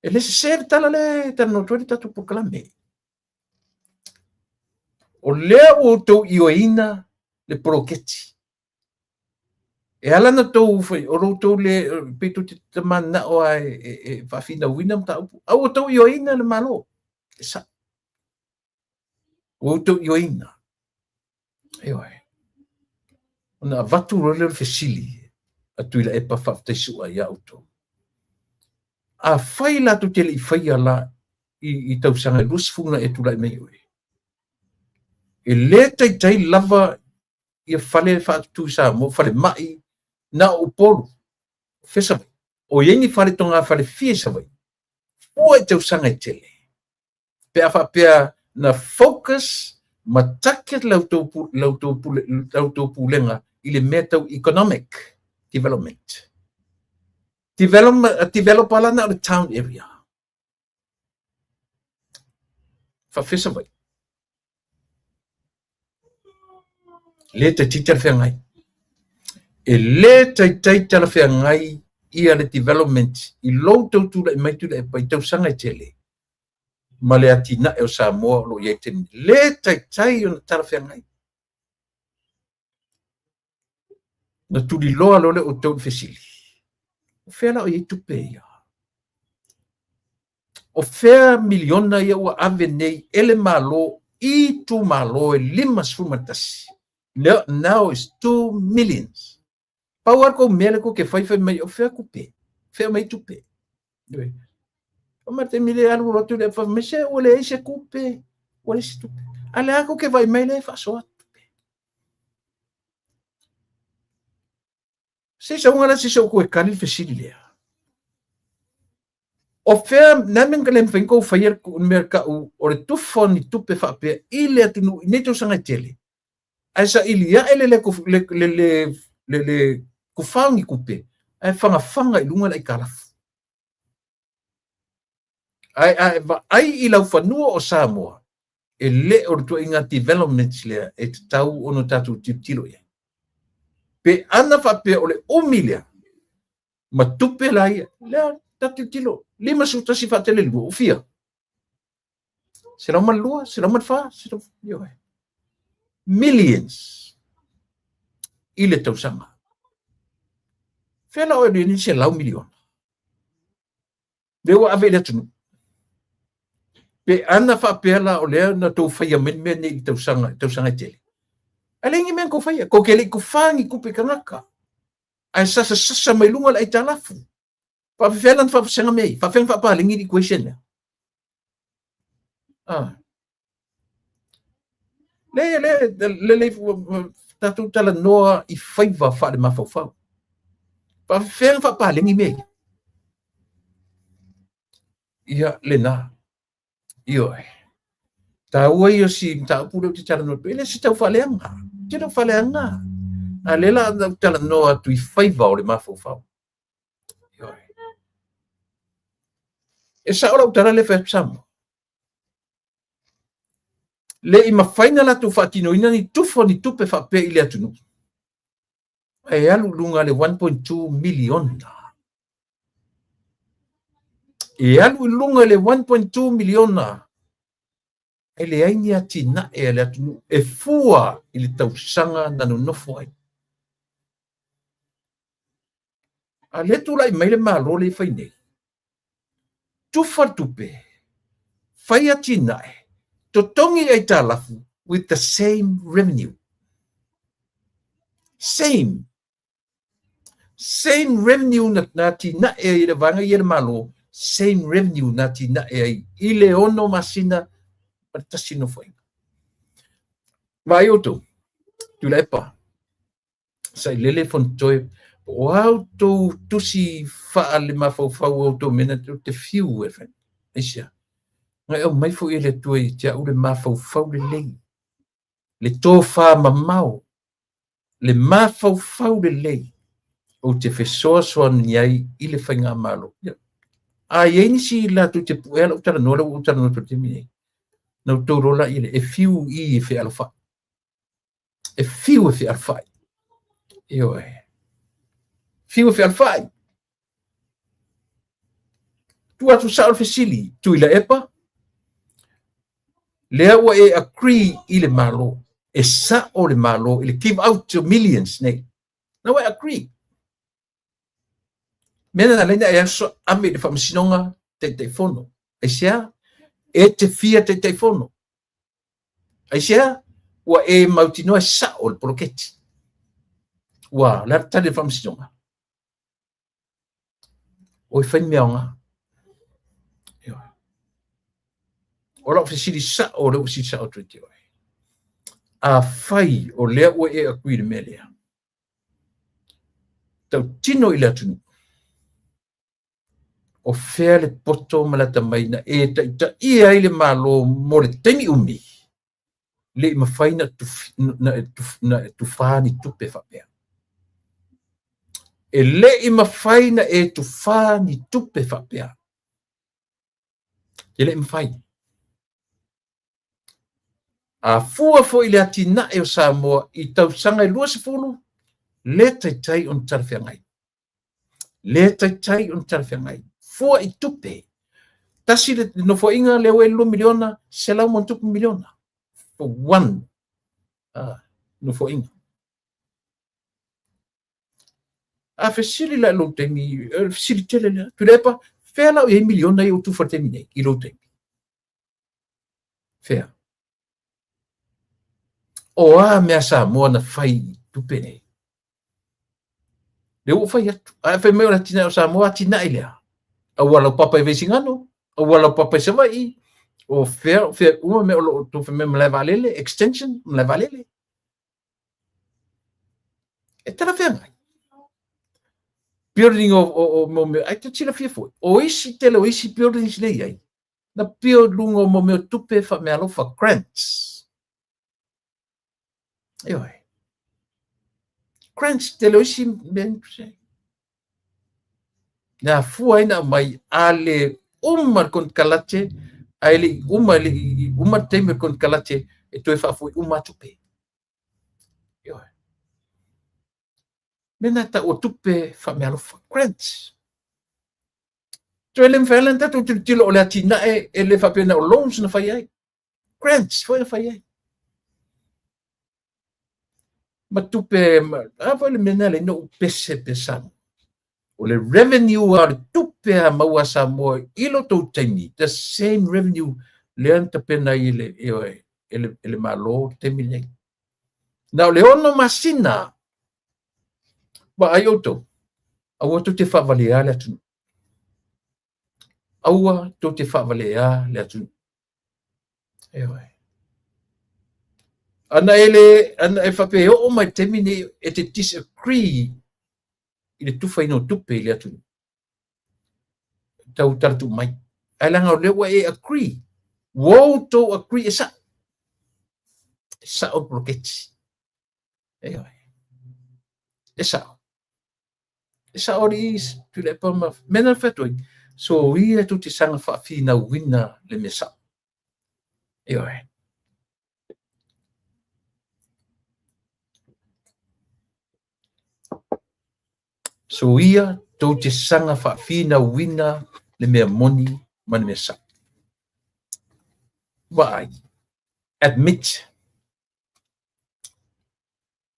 E le sese le tala lea e talanoa atu ai le tatou polokalame. O lea ua outou ioeina le poloketi. E ala ona tou fai, o lo outou le, pei tou te mananao lava e faafinauina mataupu, a ua outou ioeina le Malo. E sao. Ua outou ioeina. Ioe. Ona avatu loa lea o le fesili a Tuilaepa Faafetaisu'a ia outou. Afai latou te le i faia la i tausaga e 20 na e tulai mai oe, e le taitai lava ia fale faatutu i Samoa, falemai, na o Upolu, fea Savaii. O i ai ni fale togafale fia i Savaii, fua i tausaga e tele. Pe a faapea na focus ma target la outou pulega i le mea tau economic development. Develop la na o le town area. Faafefea Savaii. Le taitai talafeagai. E le taitai talafeagai ia le development i lou tou tulai mai Tuilaepa i tausaga e tele ma le atinae o Samoa o lo o i ai i le taimi nei. Le taitai ona talafeagai. Na tuliloa loa lea o outou i le fesili, o fea la o i ai tupe ia? O fea miliona ia ua ave nei e le Malo i itumalo e 51? Now it's 2 millions. Pau lava le kou mea lea kou te fai, fai mai, o fea tupe? Fea mai tupe? O ma taimi le alu atu le fai mai se ua leai se tupe, ua leai se tupe. A le a kou te vaai mai lea e faasoa tupe. Se sauga la se se o koe tali le fesili lea. O fea, na mea le mafai kou faia le mea kau o le tufa o ni tupe faapea i le atunuu i nei tausaga e tele. Ae saili ae le le tufa o ni tupe ae fagafaga i luga le aitalafu. Ae a e vaai i laufanua o Samoa, e le o le ituaiga development lea e tatau ona tatou tilotilo i ai. Pe ana faapea o le umi lea ma tupe la ia, lea tatou tilotilo, 51 faatele 2, ua fia? 102, 104, ioe. Millions i le tausaga. Fea la oe ni 100 miliona? Lea ua ave i le atunuu. Pe ana faapea la o lea na tou faia mai le mea nei i tausaga, tausaga e tele. Ae leai ni mea na tou faia. Tou te le i tufā ni tupe i tagata. Ae sasasasa mai luga le aitalafu. Faafefea la ona faavasega mea ia? Faafefea ona faapaleni le equation lea? Ah. Le, le, le, le, tatou talanoa i faiva faale-mafaufau. Faafefea ona faapaleni mea ia? Ia, lena. Ioe. Taua ia o si mataupu lea ou te talanoa atu, e le se tau faaleaga. Ou te le o faaleaga. A lea la ou talanoa atu i faiva o le mafaufau. Ioe. E sao lau tala lea fai atu Samoa. Le i mafai na latou faatinoina ni tufa ni tupe faapea i le atunuu. Ae alu i luga le 1.2 miliona. E alu i luga le 1.2 miliona e leai ni atinae a le atunuu e fua i le tausaga na nonofo ai. A lea tulai mai le Malo lea e fai nei, tufa le tupe, fai atinae, totogi aitalafu with the same revenue. Same. Same revenue na atinae ai le vaega ia le Malo, same revenue na atinae ai i le 6 masina ma le tasi nofoaiga. Vaai outou, Tuilaepa, Sailele Fonotoe, po o a outou tusi faale-mafaufau o outou mea na, ou te fiu e fai. Aisea? Na e aumai foi e le Atua ia te au le mafaufau lelei, le tofa mamao, le mafaufau lelei ou te fesoasoani ai i le faigamalo. A i ai nisi latou te puea lau talanoa lea ua ou talanoa atu i le taimi nei, na outou iloa laia lea, e fiu i e fealofai. E fiu e fealofai. Ioe. Fiu e fealofai. Tuu atu sao le fesili, Tuilaepa, lea ua e agree i le Malo, e sao le Malo i le give out of millions nei. Na ua e agree. Mea na ala ai na e aso ave i le faamasinoga Taitaifono. Aisea? E te fia Taitaifono. Aisea? Ua e mautinoa e sao le poloketi. Ua, le a le tali a le faamasinoga? O e fai mea aoga. O lau fesili sao, o lea ua fesili sao atu ia te oe. Afai o lea ua e agree i le mea lea, tautino i le atunuu, o fea le poto ma le atamai na e taitaia ai le Malo mo le taimi umi, le i mafai na tufā ni tupe faapea. E le i mafai na e tufā ni tupe faapea. E le i mafai. A fua foi i le atinae o Samoa i tausaga e 20, le taitai ona talafeagai. Le taitai ona talafeagai. Fua i tupe. Tasi le nofoaiga lea ua i le 2 miliona, 100 ma miliona. For one nofoaiga. A fesili la i lou taimi, fesili tele lea. Tuilaepa, fea la o i ai miliona ia ua tufa i le taimi nei, i lou taimi? Fea? O a mea Samoa na fai i tupe nei? Lea ua fai atu. Ae fai mai o le atinae o Samoa, atinae lea. Auala laupapa i Vaisigano, auala laupapa i Savaii, o fea, fea uma mea o lo o tou fai mai malae vaalele, extension, malae vaalele. E talafeagai. Building o mo mea, ai te silafia foi, o isi tele o isi buildings lea i ai, na build luga o mo mea tupe faameaalofa, grants. Ioe. Grants tele o isi mea. Na afua ai na aumai a le uma le konekarate, ae le i uma, le i uma le taimi o le konekarate e toe faafoi uma lava tupe. Ioe. Mea na e tau o tupe faameaalofa, grants. Toe le mafai lava ona tatou tilotilo o le atinae e le faapea na o loans na fai ai. Grants foi na fai ai. Ma tupe, a foi le mea na le no pese pesa. O le revenue a le tupe a maua Samoa i lo tou taimi, the same revenue lea na tapena ai e le Malo le taimi lenei. Na o le 6 masina, vaai outou, aua tou te faavalea le atunuu. Aua tou te faavalea le atunuu. Ioe. Ana e le, ana e faapea e oo mai le taimi nei e te disagree i le tufaina o tupe i le atunuu, tau talatuu mai. Ae leaga o lea ua e agree, ua outou agree e sa'o. E sa'o le poloketi. Ioe. E sa'o. E sa'o alii Tuilaepa ma mea na fai atu ai. So ia tou te saga faafinauina le mea sa'o. Ioe. So ia tou te saga faafinauina le mea moni ma le mea sa'o. Vaai. Admit.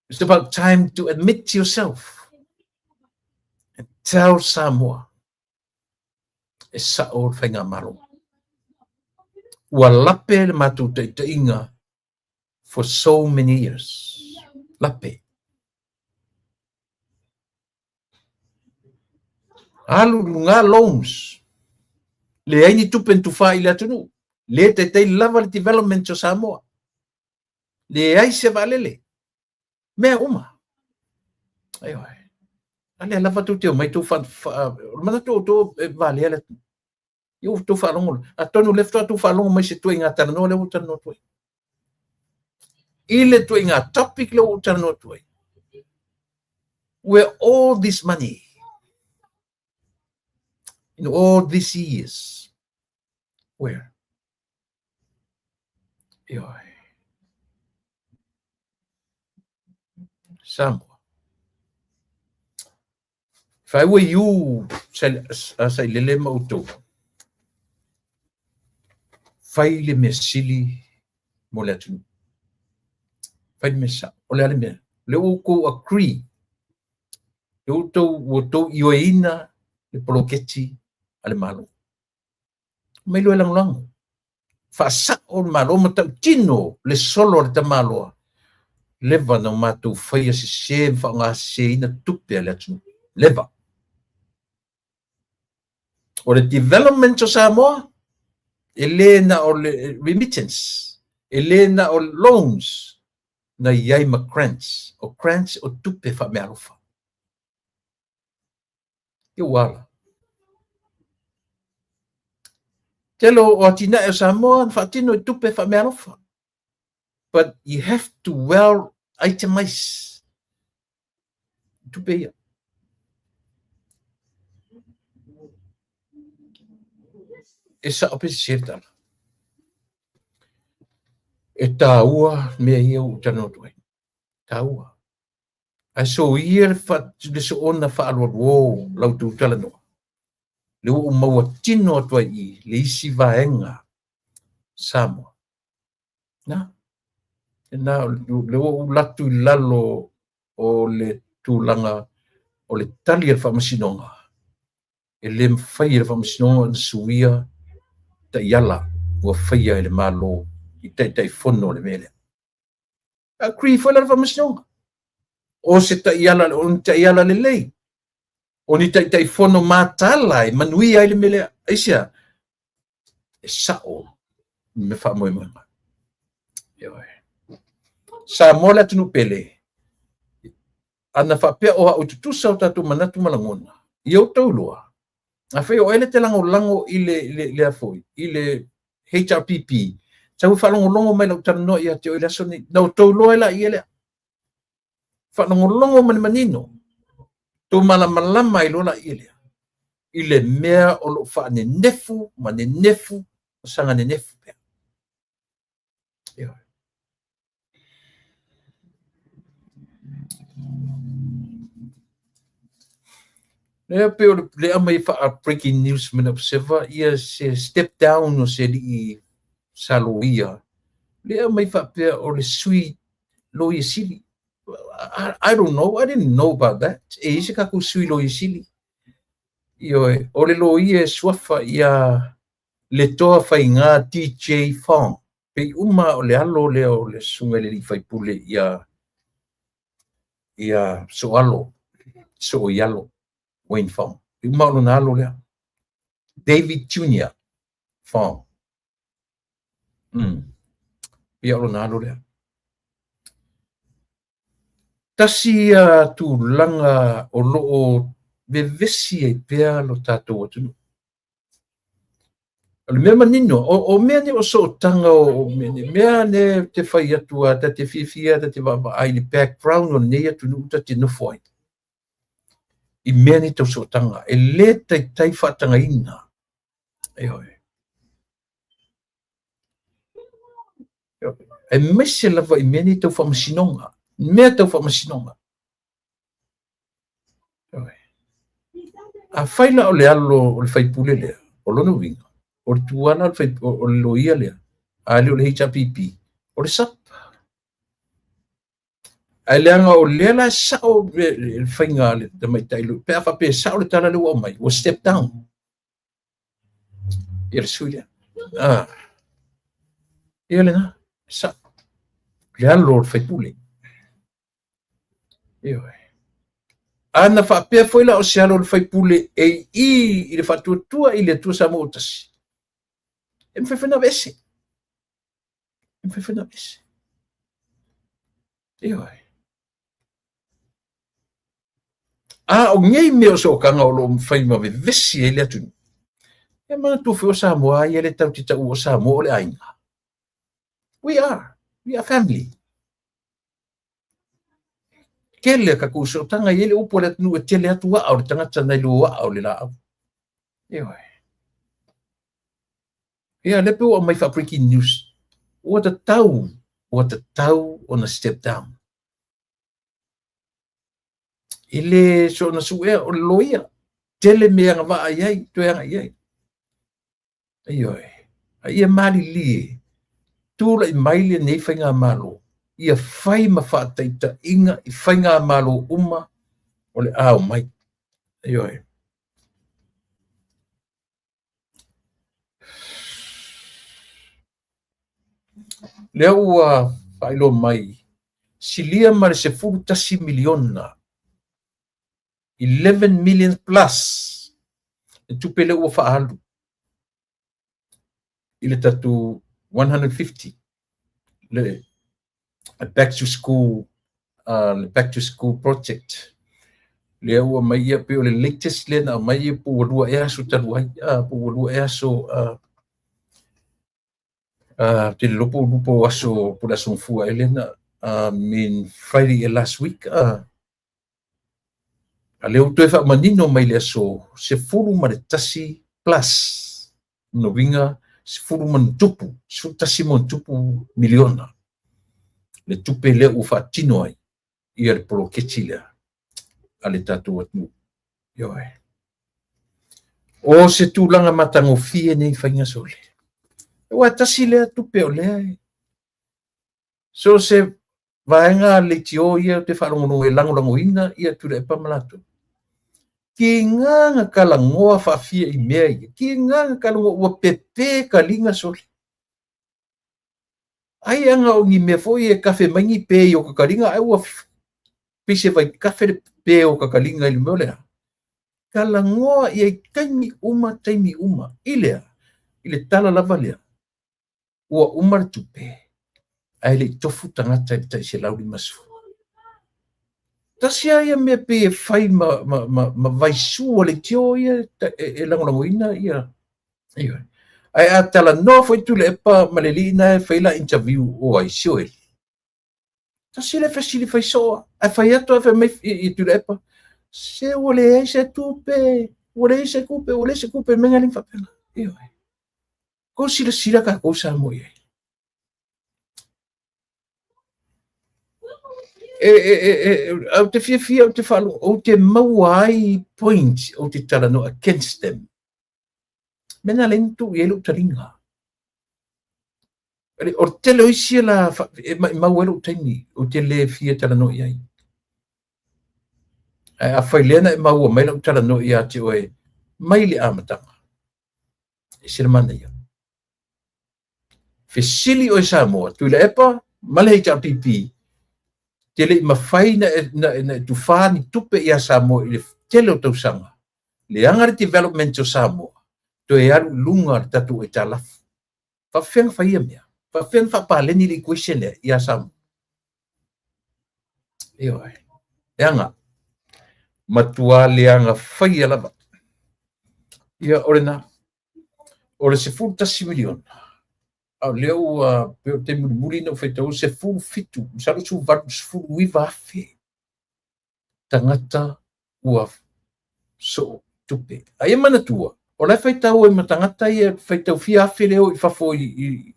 It's about time to admit yourself and tell Samoa e sa'o le faigamalo. Ua lape le matou taitaiga for so many years. Lape. Alu luga loans. Leai ni tupe na tufā i le atunuu. Le taitai lava le development o Samoa. Leai se vaalele. Mea uma. Ioe. A lea lava tou te omai tou o le manatu o outou e valea le atunuu. Ia ua tou faalogo, atonu o lea faatoa tou faalogo mai se ituaiga talanoa lea ua ou talanoa atu ai. I le ituaiga topic lea ua ou talanoa atu ai. Where all this money in all these years, where? Ioe. Samoa. If I were you, Sailele ma outou, fai le mea sili mo le atunuu. Fai le mea sa'o. O le a le mea? O lea ua outou agree, lea ua outou ioeina le poloketi a le Malo. Mai loa e lagolago. Faasa'o le Malo ma tautino le solo a le tamaloa. Leva na o matou faia sesē ma faaaogaseseina tupe a le atunuu. Leva. O le development o Samoa, e le na o le remittance, e le na o loans, na i ai ma grants. O grants o tupe faameaalofa. Ia ua ala. Tele o atinae o Samoa na faatino i tupe faameaalofa. But you have to well itemize tupe ia. E sa'o pe sese le tala. E tāua mea ia ua ou talanoa atu ai. Tāua. Ae soia le soona faaloalo la outou talanoa. Lea ua ou maua tino atu ai i le isi vaega Samoa. Na, na, lea ua ou latu i lalo o le tulaga o le tali a le Faamasinoga. E le mafai e le Faamasinoga ona suia taiala ua faia e le Malo i Taitaifono o le mea lea. Agree foi la le Faamasinoga. O se taiala, o ni taiala lelei. O ni Taitaifono mataala e manuia ai le mea lea. Aisea? E sa'o me faamoemoega. Ioe. Samoa le atunuu pele. Ana faapea o au tutusa o tatou manatu ma lagona. Ia outou iloa. Afai o oe le te lagolago i le foi, i le HRPP, tau e faalogologo mai lau talanoa ia te oe i le aso nei. Na outou iloa ai laia lea. Faalogologo ma le manino. Tou malamalama ai loa laia lea. i le mea o lo o faanenefu ma nenefu ma saga nenefu pea. Ioe. Lea pei o le aumai faa breaking news mai le Observer ia se step down o se alii sa loia. Lea aumai faapea o le sui loia sili. I don't know, I didn't know about that. E i ai se tatou sui loia sili. Ioe, o le loia e suafa ia Letoa Faiga DJ Fong. Pei uma o le alo lea o le susuga i le alii faipule ia ia Soalo, Sooialo, Wayne Fong. Pei uma o lona alo lea. David Junior Fong. Pei o lona alo lea. Tasi ia tulaga o lo o vevesi ai pea lo tatou atunuu. O le mea manino, o mea nei o sootaga o mea nei, mea nei ou te fai atu a ta te fiafia ta te vaavaai i le background o lenei atunuu ta te nofo ai. I mea nei tau sootaga, e le taitai faatagaina. Ioe. Aemaise lava i mea nei tau faamasinoga, mea tau faamasinoga. Afai la o le alo o le faipule lea, o lona uiga, o le tuala o le loia lea, a le o le HRPP, o le SUPP. Ae leaga o lea la e sao le faiga a le tamaitai, pe a faapea e sao le tala lea ua aumai, ua step down ia le sui lea. Ah. Ia lena, sao. Le alo o le faipule. Ioe. A na faapea foi la o se alo o le faipule e i i le faatuatua i le Atua Samoa ua tasi, e mafai foi ona aveese. E mafai foi ona aveese. Ioe. A o nei mea o sootaga o lo o fai ma vevesi ai le atunuu, e manatua foi o Samoa ia le tatou te taua o Samoa o le aiga. We are family. Tele a tatou sootaga, e i ai le upu a le atunuu e tele atu aa o le tagata nai lo aa o le laau. Ioe. Ia, lea pei ua aumai faa-breaking news. Ua tatau ona step down. E le soona suea o le loia. Tele mea agavaa i ai, toe agai i ai. Ioe. A ia malilie, tulai mai lenei faigamalo, ia fai ma faataitaiga i faigamalo uma o le a omai. Ioe. Lea ua faailoa mai, silia ma le 11 miliona, 11 million plus le tupe lea ua faaalu i le tatou 150 le back to school, le back to school project lea ua aumai. Ia, pei o le latest lea na aumai po ua 2 ea aso talu ai, po ua 2 ea aso, ou te le iloa po ua 2 po o aso, po o le aso Gafua ea lea na, I mean Friday last week, a lea ua toe faamanino mai le aso 11 plus, lona uiga 10 ma ona tupu, 11+ miliona le tupe lea ua faatino ai ia le poloketi lea a le tatou atunuu. Ioe. O se tulaga matagofie nei faiga sole. Aua tasi lea tupe o lea e so se vaega leitio ia ou te faalogologo e lagolagoina ia Tuilaepa ma latou. Tiga na talanoa faafia i mea ia. Tiga na talanoa ua pepe taliga sole. Ai aga o ni mea foi e kafe mai ni pe i o ka taliga, ai ua pei se vaitafe le pe o ka taliga i le mea o lea. Talanoa i ai taimi uma, taimi uma. I lea, i le tala lava lea, ua uma le tupe, ae le i tofu tagata i le tai 150. Tasi lava ia mea pei e fai ma vaisu a leitio ia e lagolagoina ia. Ioe. Ae a talanoa foi Tuilaepa ma le alii na e fai la interview o ai, Sioeli. Tasi le fesili fai soo, ae fai atu ae fai mai i Tuilaepa, se ua leai se tupe. Ua leai se tupe, ua leai se tupe, mea na faapena. Ioe. Kou silasila tatou Samoa i ai. E, e, e, e, ou te fiafia, ou te faalogo, ou te maua ai points, ou te talanoa against them. Mea na leai na tuu i ai lou taliga. O le tele o isi la e maimau ai lou taimi, ou te le fia talanoa i ai. Ae afai lea na e maua mai lau talanoa ia te oe mai le amataga, e ese le manaia. Fesili oe Samoa, Tuilaepa ma le HRPP, te le i mafai na e, na, na e tufā ni tupe ia Samoa i le tele o tausaga, leaga le development o Samoa, toe alu i luga le tatou aitalafu. Faafefea ona fai ia mea? Faafefea ona faapaleni le equation lea ia Samoa? Ioe. Leaga. Matua leaga faia lava. Ia, o lena. O le 11 miliona. A o lea ua, pei o le taimi mulimuli na ou faitau, 17, masalo 18, 19 afe tagata ua soo tupe. A ia manatua, o la e faitau ai ma tagata ia faitau fia afe lea o i fafo i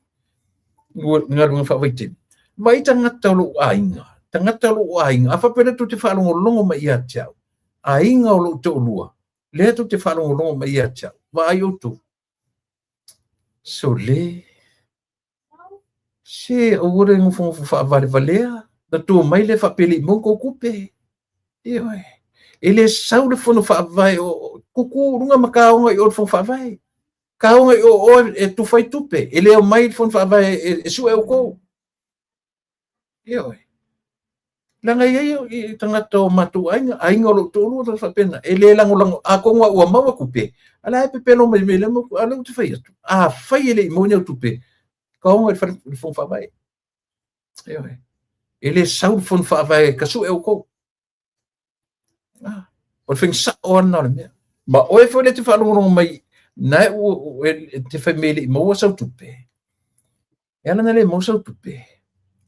galuega faavaitaimi. Vaai tagata o lou aiga, tagata o lou aiga, a faapea lea tou te faalogologo mai ia te au, aiga o lou toalua, lea tou te faalogologo mai ia te au, vaai outou. Sole, se aua le nofonofo faavalevalea, na tua mai lea faapea e le i maua tou tupe. Ioe. E le sau le fono faavae o tutu luga ma taoga i o le fono faavae. Taoga i o oe e tufa ai tupe. E le omai le fono faavae e sue outou. Ioe. Leaga e i ai tagata o matou aiga, aiga o lou toalua, tagata faapena, e le lagolago, atonu lava ua maua tupe, a o la e pepelo mai mea lea, a o lea ou te fai atu, afai e le i maua ni au tupe, taoga i le fale i le fono faavae. Ioe. E le sau le fono faavae e tasue outou. Ah, o le faiga sao lava lena o le mea. Ma oe foi lea e te faalogologo mai, na e te fai mai e le i maua sau tupe. E ala ona le maua sau tupe,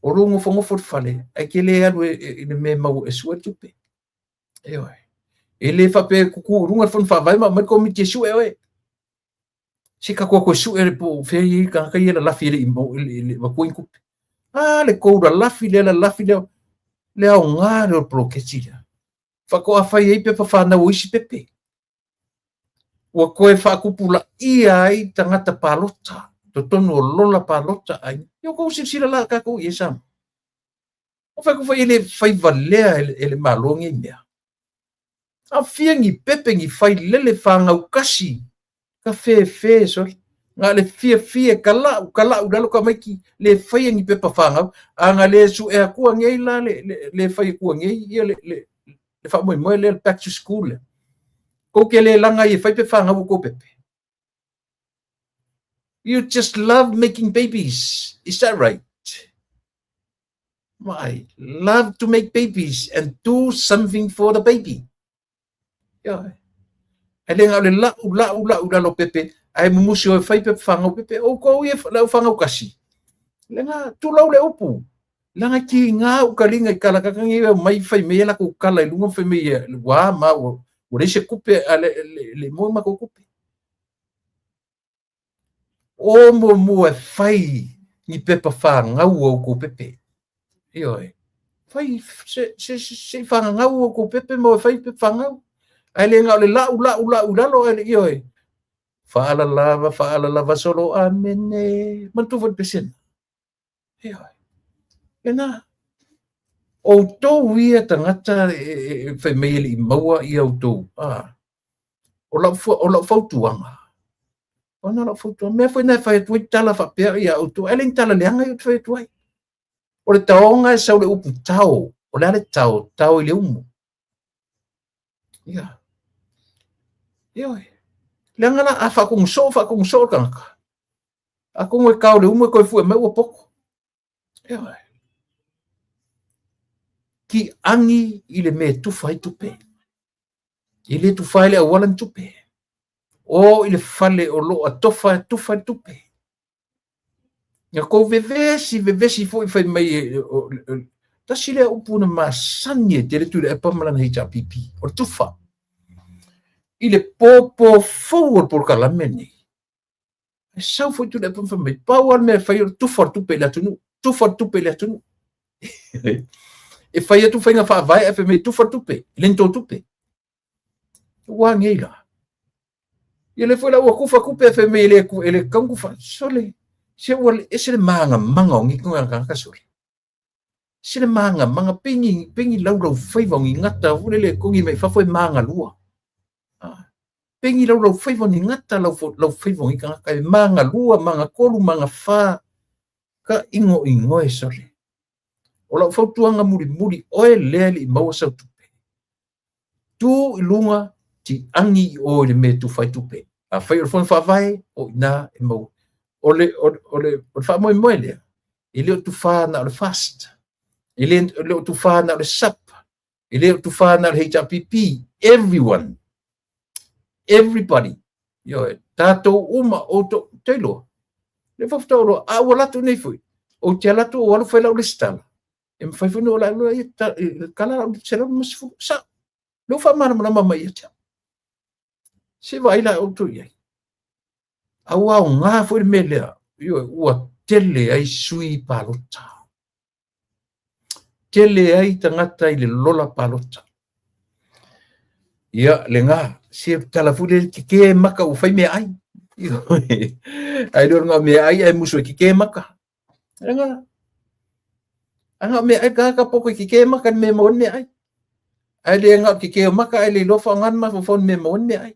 o lou nofonofo i le fale, ae te le alu i le mea e maua e sue le tupe. Ioe. E le faapea e tutu i luga le fono faavae ma aumai le komiti e sue oe. Se tatou o atu e sue le po o fea e i ai tagata ia e lalafi e le i avatua ni tupe. A le tou lalafi lea, lalafi lea, le aoga lea o le poloketi lea. Faatoa fai ai pepa fanau o isi pepe. Ua toe faatupulaia ai tagata palota, totonu o lola palota ai. Ia outou silasila la tatou i ai Samoa. O fai atu foi e le fai valea e le Malo nei mea. A fia ni pepe ni failele fanau kasi ka fefe sole. Na le fiafia e kala'u kala'u i lalo tamaiti le faia ni pepa fanau. A na le sue atua nei la le, le, le fai atua nei ia le, le, le faamoemoe lea le back to school lea. Tou te le laga ai e fai pepa fanau o tou pepe. You just love making babies. Is that right? Why? Love to make babies and do something for the baby. Ioe. Ae le na o le la'u, la'u, la'u i lalo pepe, ae mumusi oe fai pepa fanau pepe, outou ia le au fanau kasi. Leaga tulou le upu. Leaga kiga u kaliga i kala kaka ngi mai fai mai la ku kala i lunga fai mai ua ma ua leai se kupe a le le, le mo ma ko kupe. O muamua e fai ni pepa fanau o outou pepe. Ioe. Fai se se se i fagagau o outou pepe ma o fai pepa fanau. Ae le na o le la'u la'u la'u i lalo ae le ioe. Faalalava faalalava solo amene. Manatua foi le pesena. Ioe. Lena. Outou ia tagata e fai mai e le i maua ia outou. Ah. O lau, o lau fautuaga, ona o lau fautuaga, mea foi na e fai atu ai tala faapea ia outou, ae le ni tala leaga ia ou te fai atu ai. O le taoga e sau le upu tao, o le a le tao, tao i le umu. Ia. Ioe. Leaga la, a faatonu soo, faatonu soo le tagata. Atonu e tao le umu e toe fue mai ua poto. Ioe. Ki agi i le mea e tufa ai tupe. E le tufa ai le auala ni tupe. O i le fale o loo atofa e tufa le tupe. Na kou vevesi, vevesi foi fai mai e, o, o, tasi lea upu na masani e tele Tuilaepa ma lana HRPP, o le tufa. I le pōpō fou o le polokalame lenei, e sau foi Tuilaepa ma fai mai, pau lava le mea e fai o le tufa o le tupe i le atunuu, tufa le tupe i le atunuu. E fai atu faiga faavae ae fai mai tufa le tupe, e le ni tou tupe. Ua a nei la? Ia lea foi la ua tufa tupe ae fai mai e le tatau ona tufa. Sole, se ua ese le magamaga o nei tagata sole. Ese le magamaga, pei ni, pei ni laulaufaiva o ni gata foi lele e togi mai fafo e magalua. Pei ni laulaufaiva o ni gata laufaiva o nei tagata e magalua, magatolu, magafā. Ka inoinoe sole. O lau fautuaga mulimuli, oe lea e le i maua sau tupe. Tu i luga, tiagi i o i le mea e tufa ai tupe. Afai o le Fono Faavae, o i ina e maua. O le, o le, o le, o le faamoemoe lea, e le o tufa na o le FAST, e le o tufa na o le SUP, e le o tufa na o le HRPP, everyone, everybody, ioe, tatou uma, outou, te iloa, le faafetai o a ua alu atu nei foi, ou te alu atu ou alu fai lau lesitala, e mafai foi ona ou alu ia tala lau $150, sao, lea ua faamalamalama mai ia te au. Se vaai la outou i ai. A ua aoga foi le mea lea, ioe, ua tele ai sui palota. Tele ai tagata i le lola palota. Ia, lena, se tala foi le kekē maka ua fai meaai. Ae le o le na o meaai ae musu e kekē maka. Lena. A na o meaai tagata poto e kekē maka i le mea e maua ai le meaai. Ae le na o kekē o maka ae le iloa faaaoga le mafaufau i le mea e maua ai le meaai.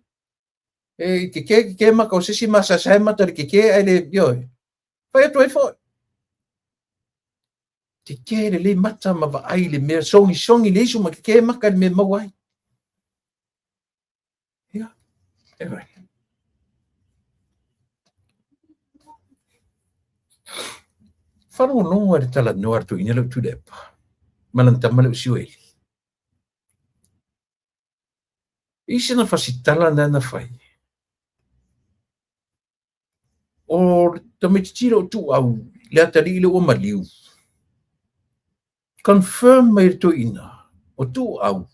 E kekē kekē maka o se isi masaesae mata i le kekē ae le, ioe. Fai atu ai foi. Kekē lelei mata ma vaai i le mea, sogisogi le isu ma kekē maka i le mea e maua ai. Ia, e vai. Faalogologo i le talanoa a le toeaina lea o Tuilaepa ma lana tama lea o Sioeli. I sina fasitala lea na fai, o le tamaitiiti lea o Tuuau, le atalii lea ua maliu, confirm mai e le toeaina o Tuuau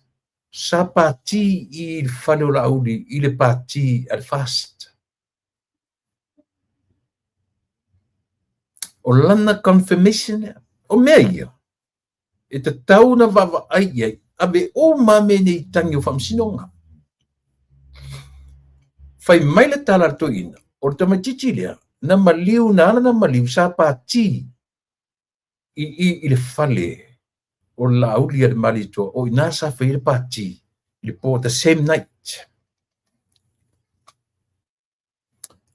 sa pati i le fale o Laauli i le pati a le FAST. O lana confirmation lea. O mea ia, e tatau ona vaavaai i ai, ave uma lava mea nei i tagi o faamasinoga. Fai mai le tala a le toeaina, o le tamaitiiti lea, na maliu, na ala na maliu, sa pati i i i le fale o le Laauli a le Malietoa, o i ina sa fai ai le pati i le po, the same night.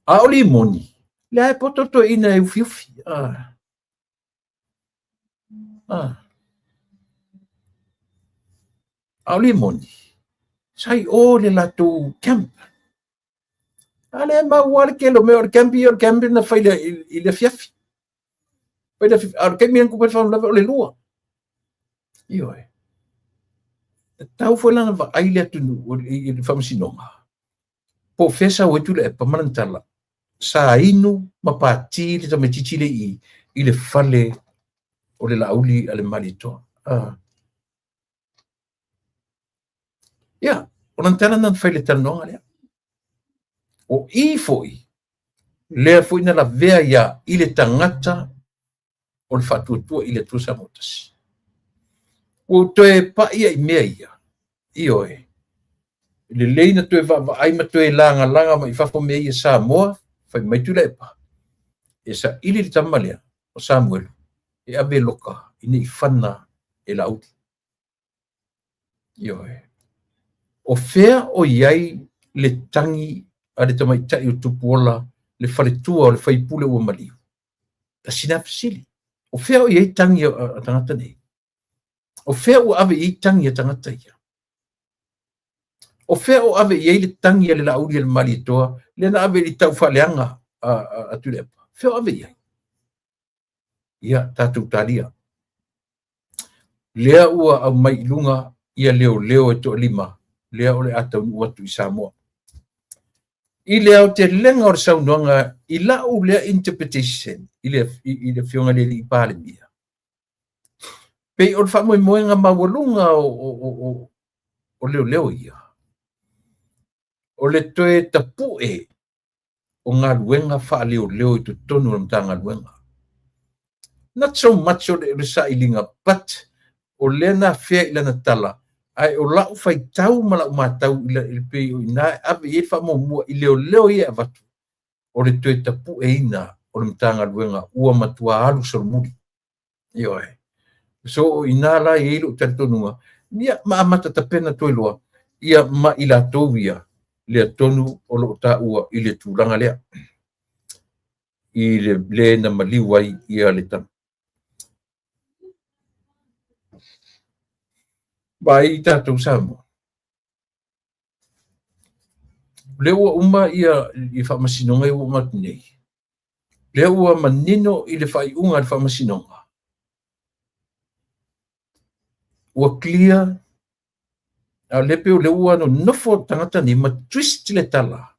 A o limoni, lea e poto le toeaina e ufiufi. Ah. Ah. A o limoni, sa i o le latou camp. A lea e maua le tele o mea o le camp ia, o le camp na fai i le afiafi. Fai le afiafi, a o le taimi na tupu ai le faalavelave o le 2. Ioe. Tatau foi la ona vaai le atunuu i le faamasinoga po o fea sau ai Tuilaepa ma lana tala. Sa inu ma pati le tamaitiiti lea i i le fale o le Laauli a le Malietoa. Ah. Ia, o lana tala lena na fai i le talanoaga lea. O i foi, lea foi na lavea ia i le tagata o le Faatuatua i le Atua Samoa Tasi. Ua ou toe pai i mea ia, ioe, lelei na toe vaavaai ma toe lagalaga mai fafo mea ia Samoa, fai mai Tuilaepa, e saili le tama lea o Samuelu e ave loka ina i fana e Laauli. Ioe. O fea o i ai le tagi a le tamaitai o Tupuola, le faletua o le faipule ua maliu? Tasi lena fesili. O fea o i ai tagi a tagata nei? O fea ua ave i ai tagi a tagata ia? O fea o ave i ai le tagi a le Laauli a le Malietoa lea na ave i le taufaaleaga a Tuilaepa? Fea o ave i ai? Ia, tatou talia. Lea ua aumai i luga ia leoleo e toalima, lea o le a taunuu atu i Samoa. I le aotelega o le saunoaga i lau lea interpretation i le Afioga i le Alii Palemia, pei o le faamoemoega maualuga o leoleo ia. O le toe tapu'e o galuega faaleoleo i totonu o le Matagaluega. Not so much o le sailiga, but o lea na afea i lana tala, ae o lau faitau ma lau matau i le pei o i ina e ave i ai le faamuamua i leoleo ia e avatu, o le toe tapu'eina o le Matagaluega ua matua alu solomuli. Ioe. So o i ina la e i ai lou talitonuga, ia ma amata tapena toe loa ia ma i latou ia lea tonu o lo o taua i le tulaga lea, i le le na maliu ai ia le tama. Vaai tatou Samoa. O lea ua uma ia i faamasinoga ia ua uma atu nei. Lea ua manino i le faaiuga a le faamasinoga. Ua clear, a o lea pei o lea ua nonofo tagata nei ma twist le tala.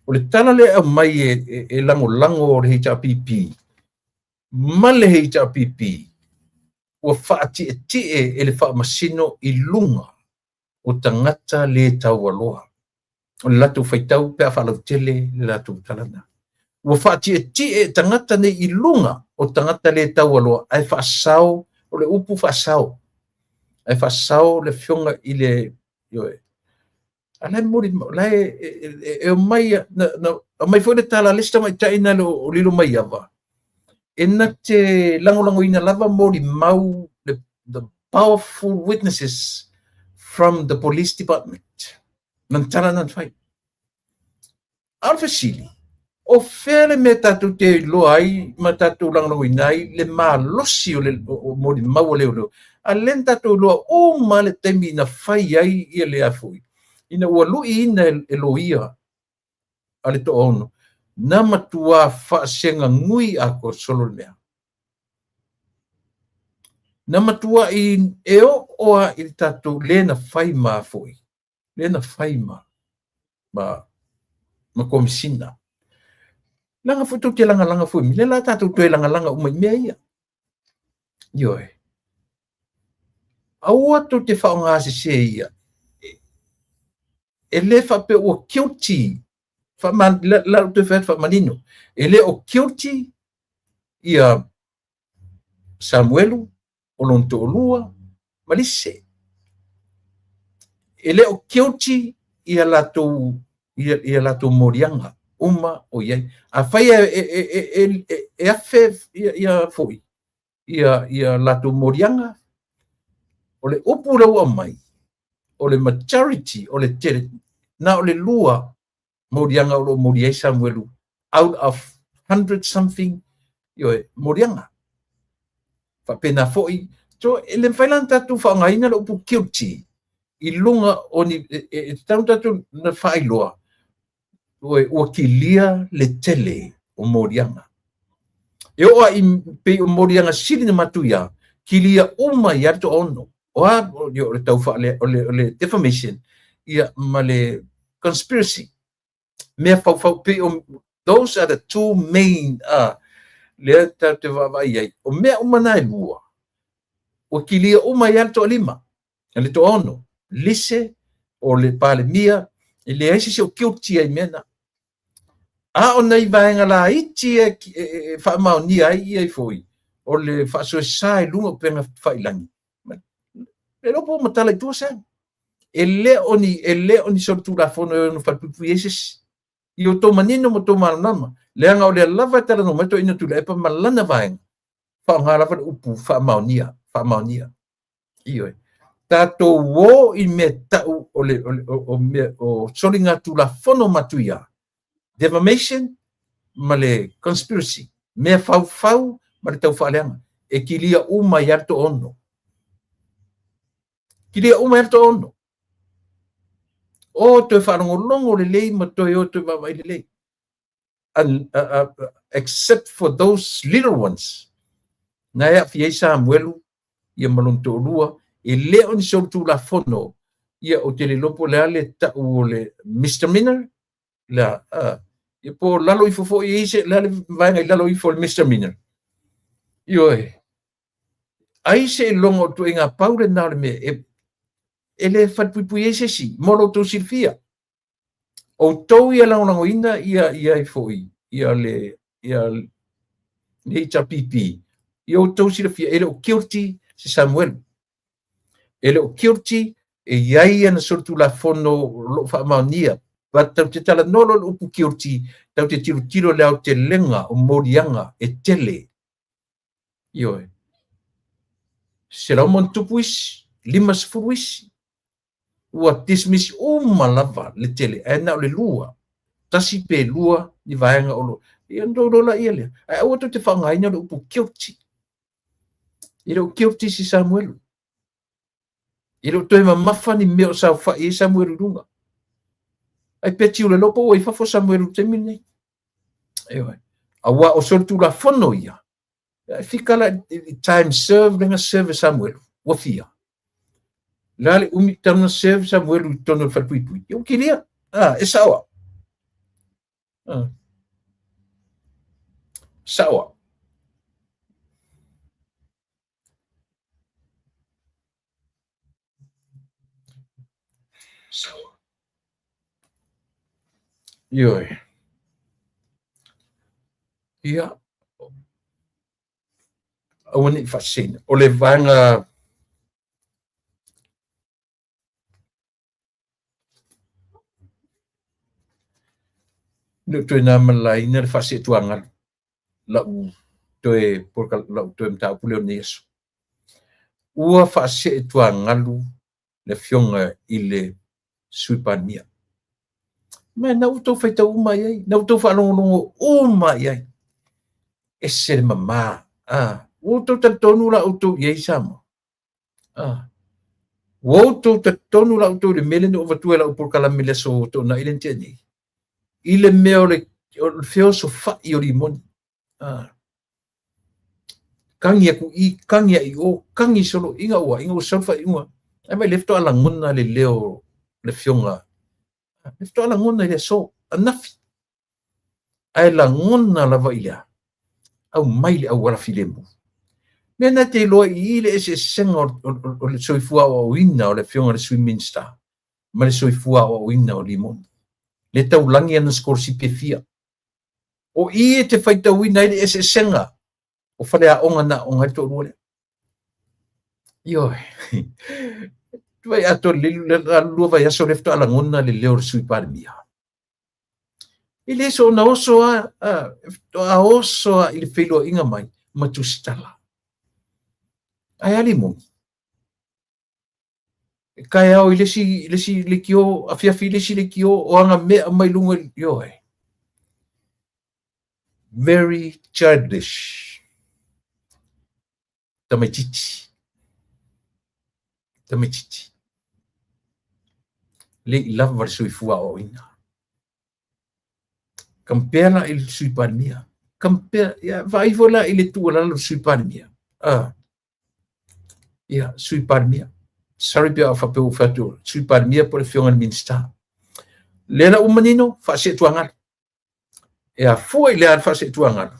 O le tala lea e aumai e lagolago le HRPP ma le HRPP ua faatietie e le faamasino i luga o tagata le taualoa. O le latou faitau pe a faalautele le latou tala lena. Ua faatietie tagata nei i luga o tagata le taualoa ae faasao, o le upu faasao, ae faasao le afioga i le, ioe, a la e moli, la e omai, na aumai foi le tala a le isi tamaitai na o Lilomaiava, e na te lagolagoina lava molimau the powerful witnesses from the police department. Lana tala na fai. A o le fesili, o fea le mea tatou te iloa ai ma tatou lagolagoina ai le malosi o le o molimau a leoleo? A lea na tatou iloa uma le taimi na fai ai ia le afoi, ina ua luiina e loia a le toaono, na matua faasegagui atoa solo le mea. Na matua e oo lava i le tatou le na fai ma foi, le na fai ma komisina. Leaga foi tou te lagalaga foi, lea la tatou toe lagalaga uma i mea ia. Ioe. Aua tou te faaaoga sese ia. E le faapea ua guilty, la ou toe fai atu faamanino. E le o guilty ia Samuelu, o lona toalua, ma Lise. E le o guilty ia latou moliaga uma o i ai. Afai e afe ia foi ia latou moliaga, o le upu lea ua aumai, o le majority, o le tele, na o le lua moliaga o lo o moli ai Samuelu out of 100 something, ioe, moliaga. Faapena foi, so e le mafai la ona tatou faaaogaina le upu guilty i luga o ni, e tatau tatou na faailoa, ua kilia le tele o moliaga. E oo lava i pei o moliaga sili na matuia, kilia uma ai le toaono. O a, o le tau faale, o le defamation, ia, ma le conspiracy. Mea faufau, pei o, those are the two main, lea tatou te vaavaai ai. O mea uma na e lua, ua kilia uma ai le toalima, le toaono, Lise, o le Palemia, e leai se isi o guilty ai mea na. A o nai vaega laiti e faamaonia ai ia foi, o le faasoesa i luga o upega tafailagi. Le iloa po ua matala i tua Sam. E le o ni solitulafono e ono falepuipui ai se isi. I o tou manino ma tou malamalama, leaga o lea lava e talanoa mai toeaina Tuilaepa ma lana vaega, faaaoga lava le upu faamaonia, faamaonia. Ioe. Tatou o i mea tau o le o mea o soligatulafono matuia, defamation ma le conspiracy, mea faufau ma le taufaaleaga, e kilia uma ai le toaono. Kilia uma ai le toaono. O toe faalogologo lelei ma toe o toe vaavaai lelei. Except for those little ones. Na e aafia ai Samuelu ia ma lona toalua, e le o ni solitulafono ia o te le iloa po o le a le tau o le misdemeanor, la, ia po o lalo ifo foi e i se, le a le vaega i lalo ifo o le misdemeanor. Ioe. Ai se iloga o ituaiga pau lena o le mea e le falepuipui ai se isi, mo lo outou silafia. Outou ia lagolagoina ia ia foi ia le ia le HRPP, ia outou silafia e le o guilty se Samuelu. E le o guilty, e i ai ana solitulafono o lo o faamaonia. But tatou te talanoa loa i le upu guilty, tatou te tilotilo i le aotelega o moliaga e tele. Ioe. 100+ isi, 50 isi, ua dismiss uma lava le tele, ae na o le lua, tasi pe lua ni vaega o lo ia ona outou iloa laia lea. Ae aua tou te faaaogaina le upu guilty. E le o guilty si Samuelu. E le o toe mamafa ni mea o saofai ai Samuelu i luga. Ai pe tiulelo po ua i fafo Samuelu i le taimi lenei. Ioe. Aua o solitulafono ia, e fika la i time serve lea na serve e Samuelu, ua fia. La le umi talu na serve Samuelu i totonu o le falepuipui. Ia ua kilia. Ah, e sao au. Ah. Sao au. Ioe. Ia, aua ne i faaseseina. O le vaega le o toe na ma laina le faaseetuagalu lau toe lau toe mataupu lea o lenei aso. Ua faaseetuagalu le afioga i le Sui Palemia. Ma na ua outou faitau uma i ai, na ua outou faalogologo uma i ai. Ese le mamā. Ah, ua outou talitonu la outou i ai Samoa. Ah, ua outou talitonu la outou i le mea lea na ou avatua i lau polokalame i le aso Toonai lea na tea nei. I le mea o le feosofai o limoni. Ah. Kagi aku i, kagi ai o, kagi solo ina ua, ina ua sau le faaiuga. Ai mai le faatoa lagona le leo le afioga. Le faatoa lagona i le aso, anafi. Ae lagona lava i le a? Aumai le auala filemu. Mea na te iloa i i le eseesega o le soifua aoaoina o le afioga i le Sui Minisita ma le soifua aoaoina o Limoni. Le taulagi ana sikolasipi e fia. O i e te faitauina ai le eseesega o faleaoga na aoga ai le toalua lea. Ioe. Vai atoa le lua vaiaso lea faatoa lagona le leo o le Sui Palemia. E le soona oso a, a oso a i le feiloaiga mai ma tusitala. Ae a Limoni? E taeao i le isi leitio, afiafi i le isi leitio, o ana mea mai luga i, ioe. Very childish. Tamaitiiti. Tamaitiiti. Le i lava le soifua aoaoina. Compare la i le Sui Palemia. Compare, ia, vaai foi la i le tuualalo le Sui Palemia. Ah. Ia, Sui Palemia. Sorry pe a faapea ua fai atu, Sui Palemia po o le afioga i le Minisita. Lea la ua manino, faaseetuagalu. E afua i le a le faaseetuagalu?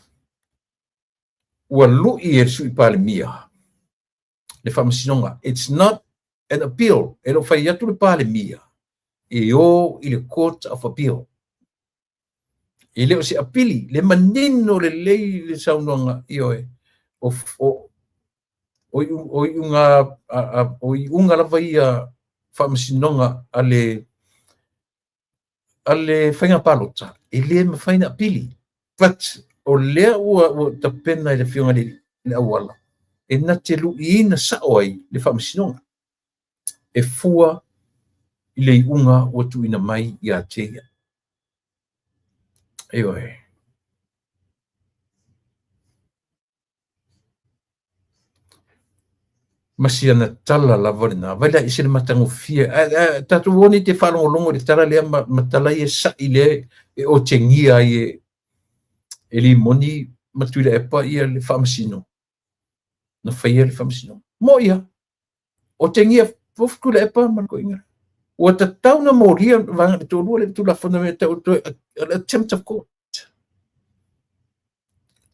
Ua lui e le Sui Palemia le faamasinoga. It's not an appeal. E le o fai atu le Palemia e o i le Court of Appeal. E le o se apili, le manino lelei le saunoaga, ioe, o, o, o, o iuga, a, o iuga lava ia faamasinoga a le, a le faiga palota, e le mafai na apili. But o lea ua, ua tapena e le afioga i le auala, e na te luiina sao ai le faamasinoga, e fua i le iuga ua tuuina mai ia te ia. Ioe. Ma si ana tala lava lena. Vai la ese le matagofie. Ae tatou o nei te faalogologo i le tala lea ma, ma tala ia sa'i lea e otegia ai e, e Limoni ma Tuilaepa ia le faamasino. Na faia le faamasinoga. Mo ia, otegia fofu Tuilaepa ma le toeaina. Ua tatau na molia vaega le toalua le Tulafono mea tau toe attempt of court.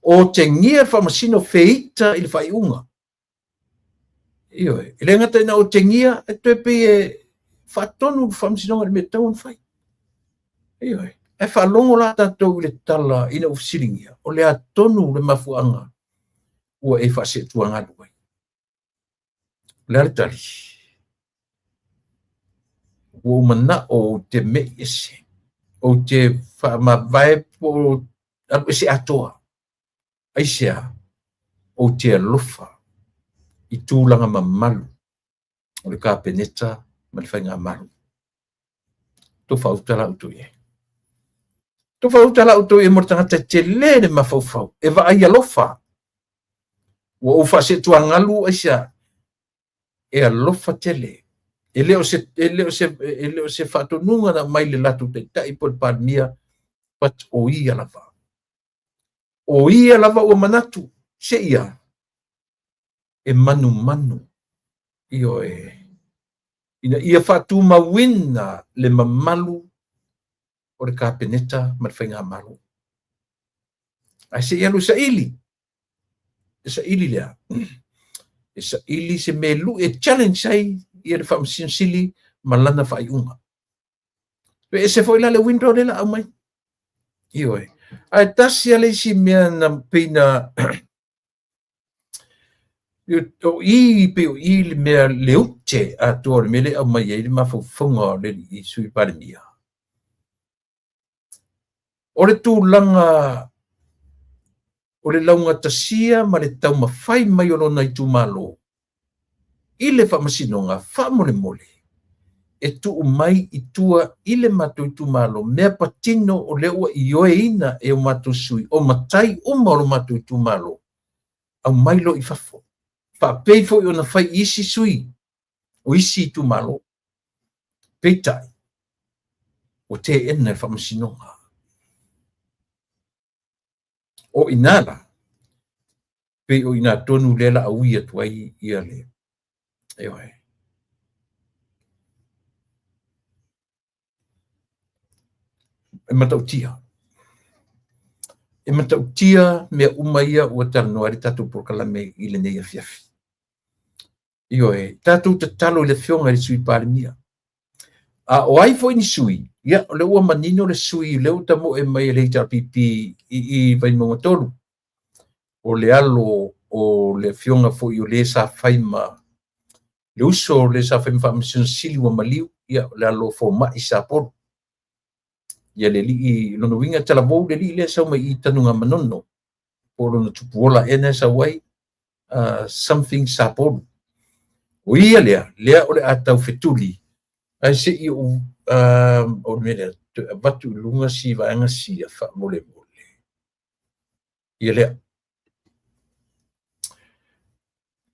Otegia le faamasino feita i le faaiuga. Ioe, e le gata ina otegia, e toe pei e faatonu le faamasinoga i le mea e tatau ona fai. Ioe. Ae faalogo la tatou i le tala ina ua fesiligia, o le a tonu le mafuaaga ua e faaseetuagalu ai? O le a le tali? Ua ou manao ou te mei ese, ou te faamavae po o alu ese atoa. Aisea? Ou te alofa i tulaga mamalu o le Kapeneta ma le Faigamalo. Tou faauta la outou i ai. Tou faauta la outou i ai mo le tagata e tele le mafaufau, e vaai alofa. Ua ou faaseetuagalu aisea? E alofa tele. E le o se, e le o se, e le o se faatonuga na aumai le latou taitai po o le Palemia, but o ia lava. O ia lava ua manatu, se ia, e manumanu, ioe, ina ia faatumauina le mamalu o le Kapeneta ma le Faigamalo. Ae se i alu e saili, e saili lea, e saili se mea e lui e challenge ai ia le Faamasino Sili ma lana faaiuga. E ese foi la le window lea la aumai. Ioe. Ae tasi lava le isi mea na pei na o i pei o i le mea le ute atoa o le mea lea e aumai ai le mafaufauga o le alii Sui Palemia. O le tulaga o le laugatasia ma le taumafai mai o lona itumalo i le faamasinoga faamolemole e tuu mai i tua i le matou itumalo mea patino o lea ua ioeina e o matou sui o matai uma o lo matou itumalo, aumai loa i fafo. Faapei foi ona fai i isi sui o isi itumalo. Peitai, ua teena e le faamasinoga. O i ina la, pei o i ina tonu lea la a ui atu ai ia le, ioe. E matautia. E matautia mea uma ia ua talanoa ai le tatou polokalame i lenei afiafi. Ioe, tatou tatalo i le Afioga i le Sui Palemia. A o ai foi ni sui, ia, o lea ua manino le sui, lea ua tamoe mai e le HRPP i Vaimauga 3. O le alo o le afioga foi o le sa fai ma le uso o le sa fai ma Faamasino Sili ua maliu, ia, o le alo o Fomai Sapolu. Ia le alii, lona uiga talavou le alii lea sau mai i Tanugamanono, po o lona tupuola ea na sau ai, something Sapolu. O ia lea, lea o le a tau fetuli, ae se i ou, o le mea lea, toe avatu i luga si vaega sia faamolemole. Ia lea.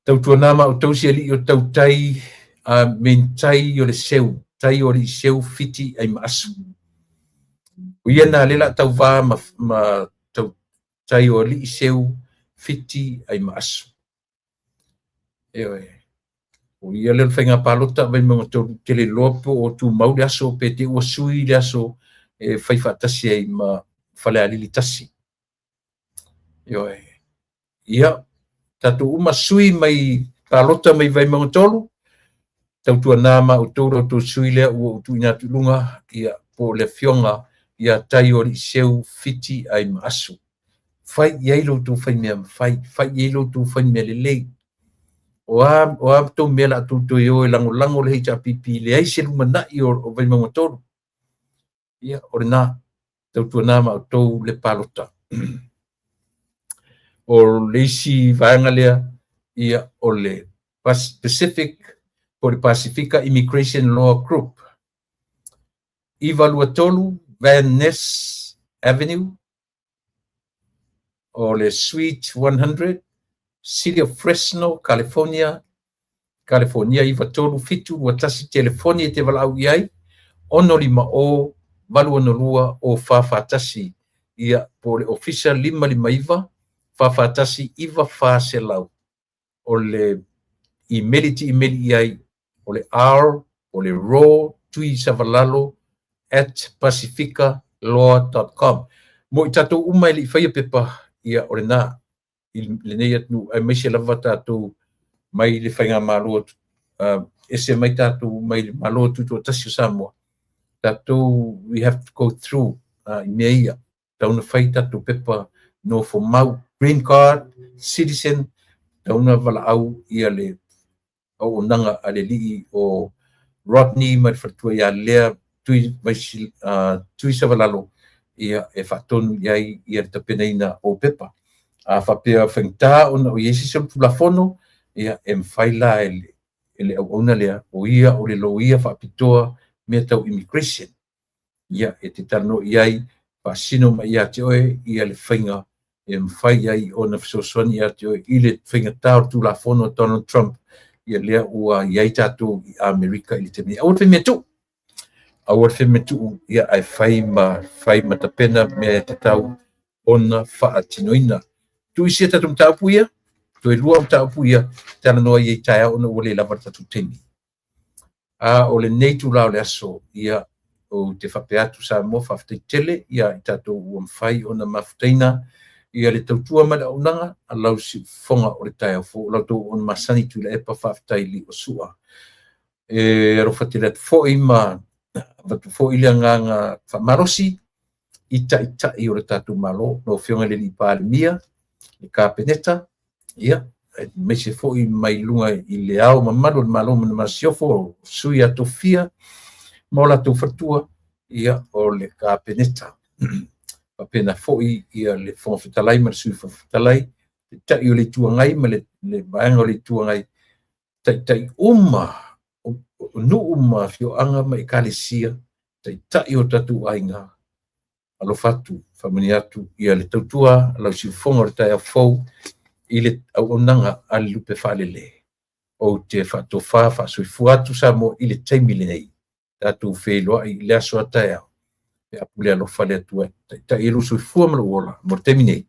Tautuana ma outou si alii o tautai a men tai o le seu, tai o alii seu Fiti ai ma asu. O ia na le la tauvā ma, ma tau, tai o alii seu Fiti ai ma asu. Ioe. O ia lea o le faiga palota Vaimauga 3, ou te le iloa po o tumau le aso pe te ua sui le aso e fai faatasi ai ma Falealili 1. Ioe. Ia, tatou uma sui mai palota mai Vaimauga 3, tautuana ma outou la outou sui lea ua ou tuuina atu i luga, ia, po o le afioga ia Taioaliiseu Fiti Aimaasu. Fai i ai lo outou fai mea mafai, fai i ai lo outou fai mea lelei. O a, o a tou mea la outou toe o e lagolago le HRPP, leai se lumanai o Vaimauga 3. Ia, o lena, tautuana ma outou le palota. O le isi vaega lea, ia, o le Pacific, po o le Pasifika Immigration Law Group. 923 Van Ness Avenue, o le Suite 100, City of Fresno, California, California 93721, telefoni e te valaau i ai, 650 862 o 441, ia, po o le ofisa 559 441 9400. O le imeli ti imeli i ai, o le R, o le Ro, Tui Savalalo, at pacificalaw.com. Mo i tatou uma e le i faia pepa, ia, o lena, i lenei atunuu, aemaise lava tatou mai le faigamalo, ese mai tatou mai le Malo Tutoatasi o Samoa. Tatou, we have to go through i mea ia, tatau ona fai tatou pepa nofomau, green card, citizen, tatau ona valaau ia le auaunaga a le alii o Rodney ma le faletua ia Lea Tuisavalalo, ia e faatonu i ai ia le tapenaina o pepa. A faapea faigata ona o i ai se isi o Tulafono, ia e mafai la e le auauna lea, o ia o le loia faapitoa mea tau immigration, ia e te talanoa i ai, faasino mai ia te oe ia le faiga e mafai ai ona fesoasoani ia te oe i le faigata o le Tulafono a Donald Trump, ia lea ua i ai tatou i Amerika i le taimi. Aua le faimea tuu, aua le faimea tuu, ia ae fai ma fai ma tapena mea e tatau ona faatinoina. Tuuisia tatou mataupu ia, toe lua mataupu ia, talanoa i ai taeao ona ua le lava le tatou taimi. A o lenei itula o le aso, ia, ou te faapea atu Samoa, faafetai tele ia i tatou ua mafai ona mafutaina ia le tautua ma le auaunaga a lau siufofoga o le taeao fou, o la outou auauna masani Tuilaepa, faafetai Liosua. E alofa tele atu foi ma avatu foi le agaga faamalosi i taitai o le tatou Malo, lau Afioga i le Palemia, le Kapeneta, ia, aemaise foi mai luga i le Ao Mamalu o le Malo ma le Masiofo, sui a tofia ma o latou faletua, ia, o le Kapeneta. Faapena foi ia le Fofoga Fetalai ma le Sui Fofoga Fetalai, Taitai o le Itu Agai ma le Vaega o le Itu Agai, taitai uma o nuu ma afioaga ma ekalesia, taitai o tatou aiga, alofa atu, faamanuia atu ia le tautua a lau siufofoga o le taeao fou i le auaunaga a le lupe faalele. Ou te faatofa faasoifua atu Samoa i le taimi lenei, tatou feiloai i le aso a taeao, pe a pule alofa le Atua e taitai ai lou soifua ma lou ola mo le taimi nei.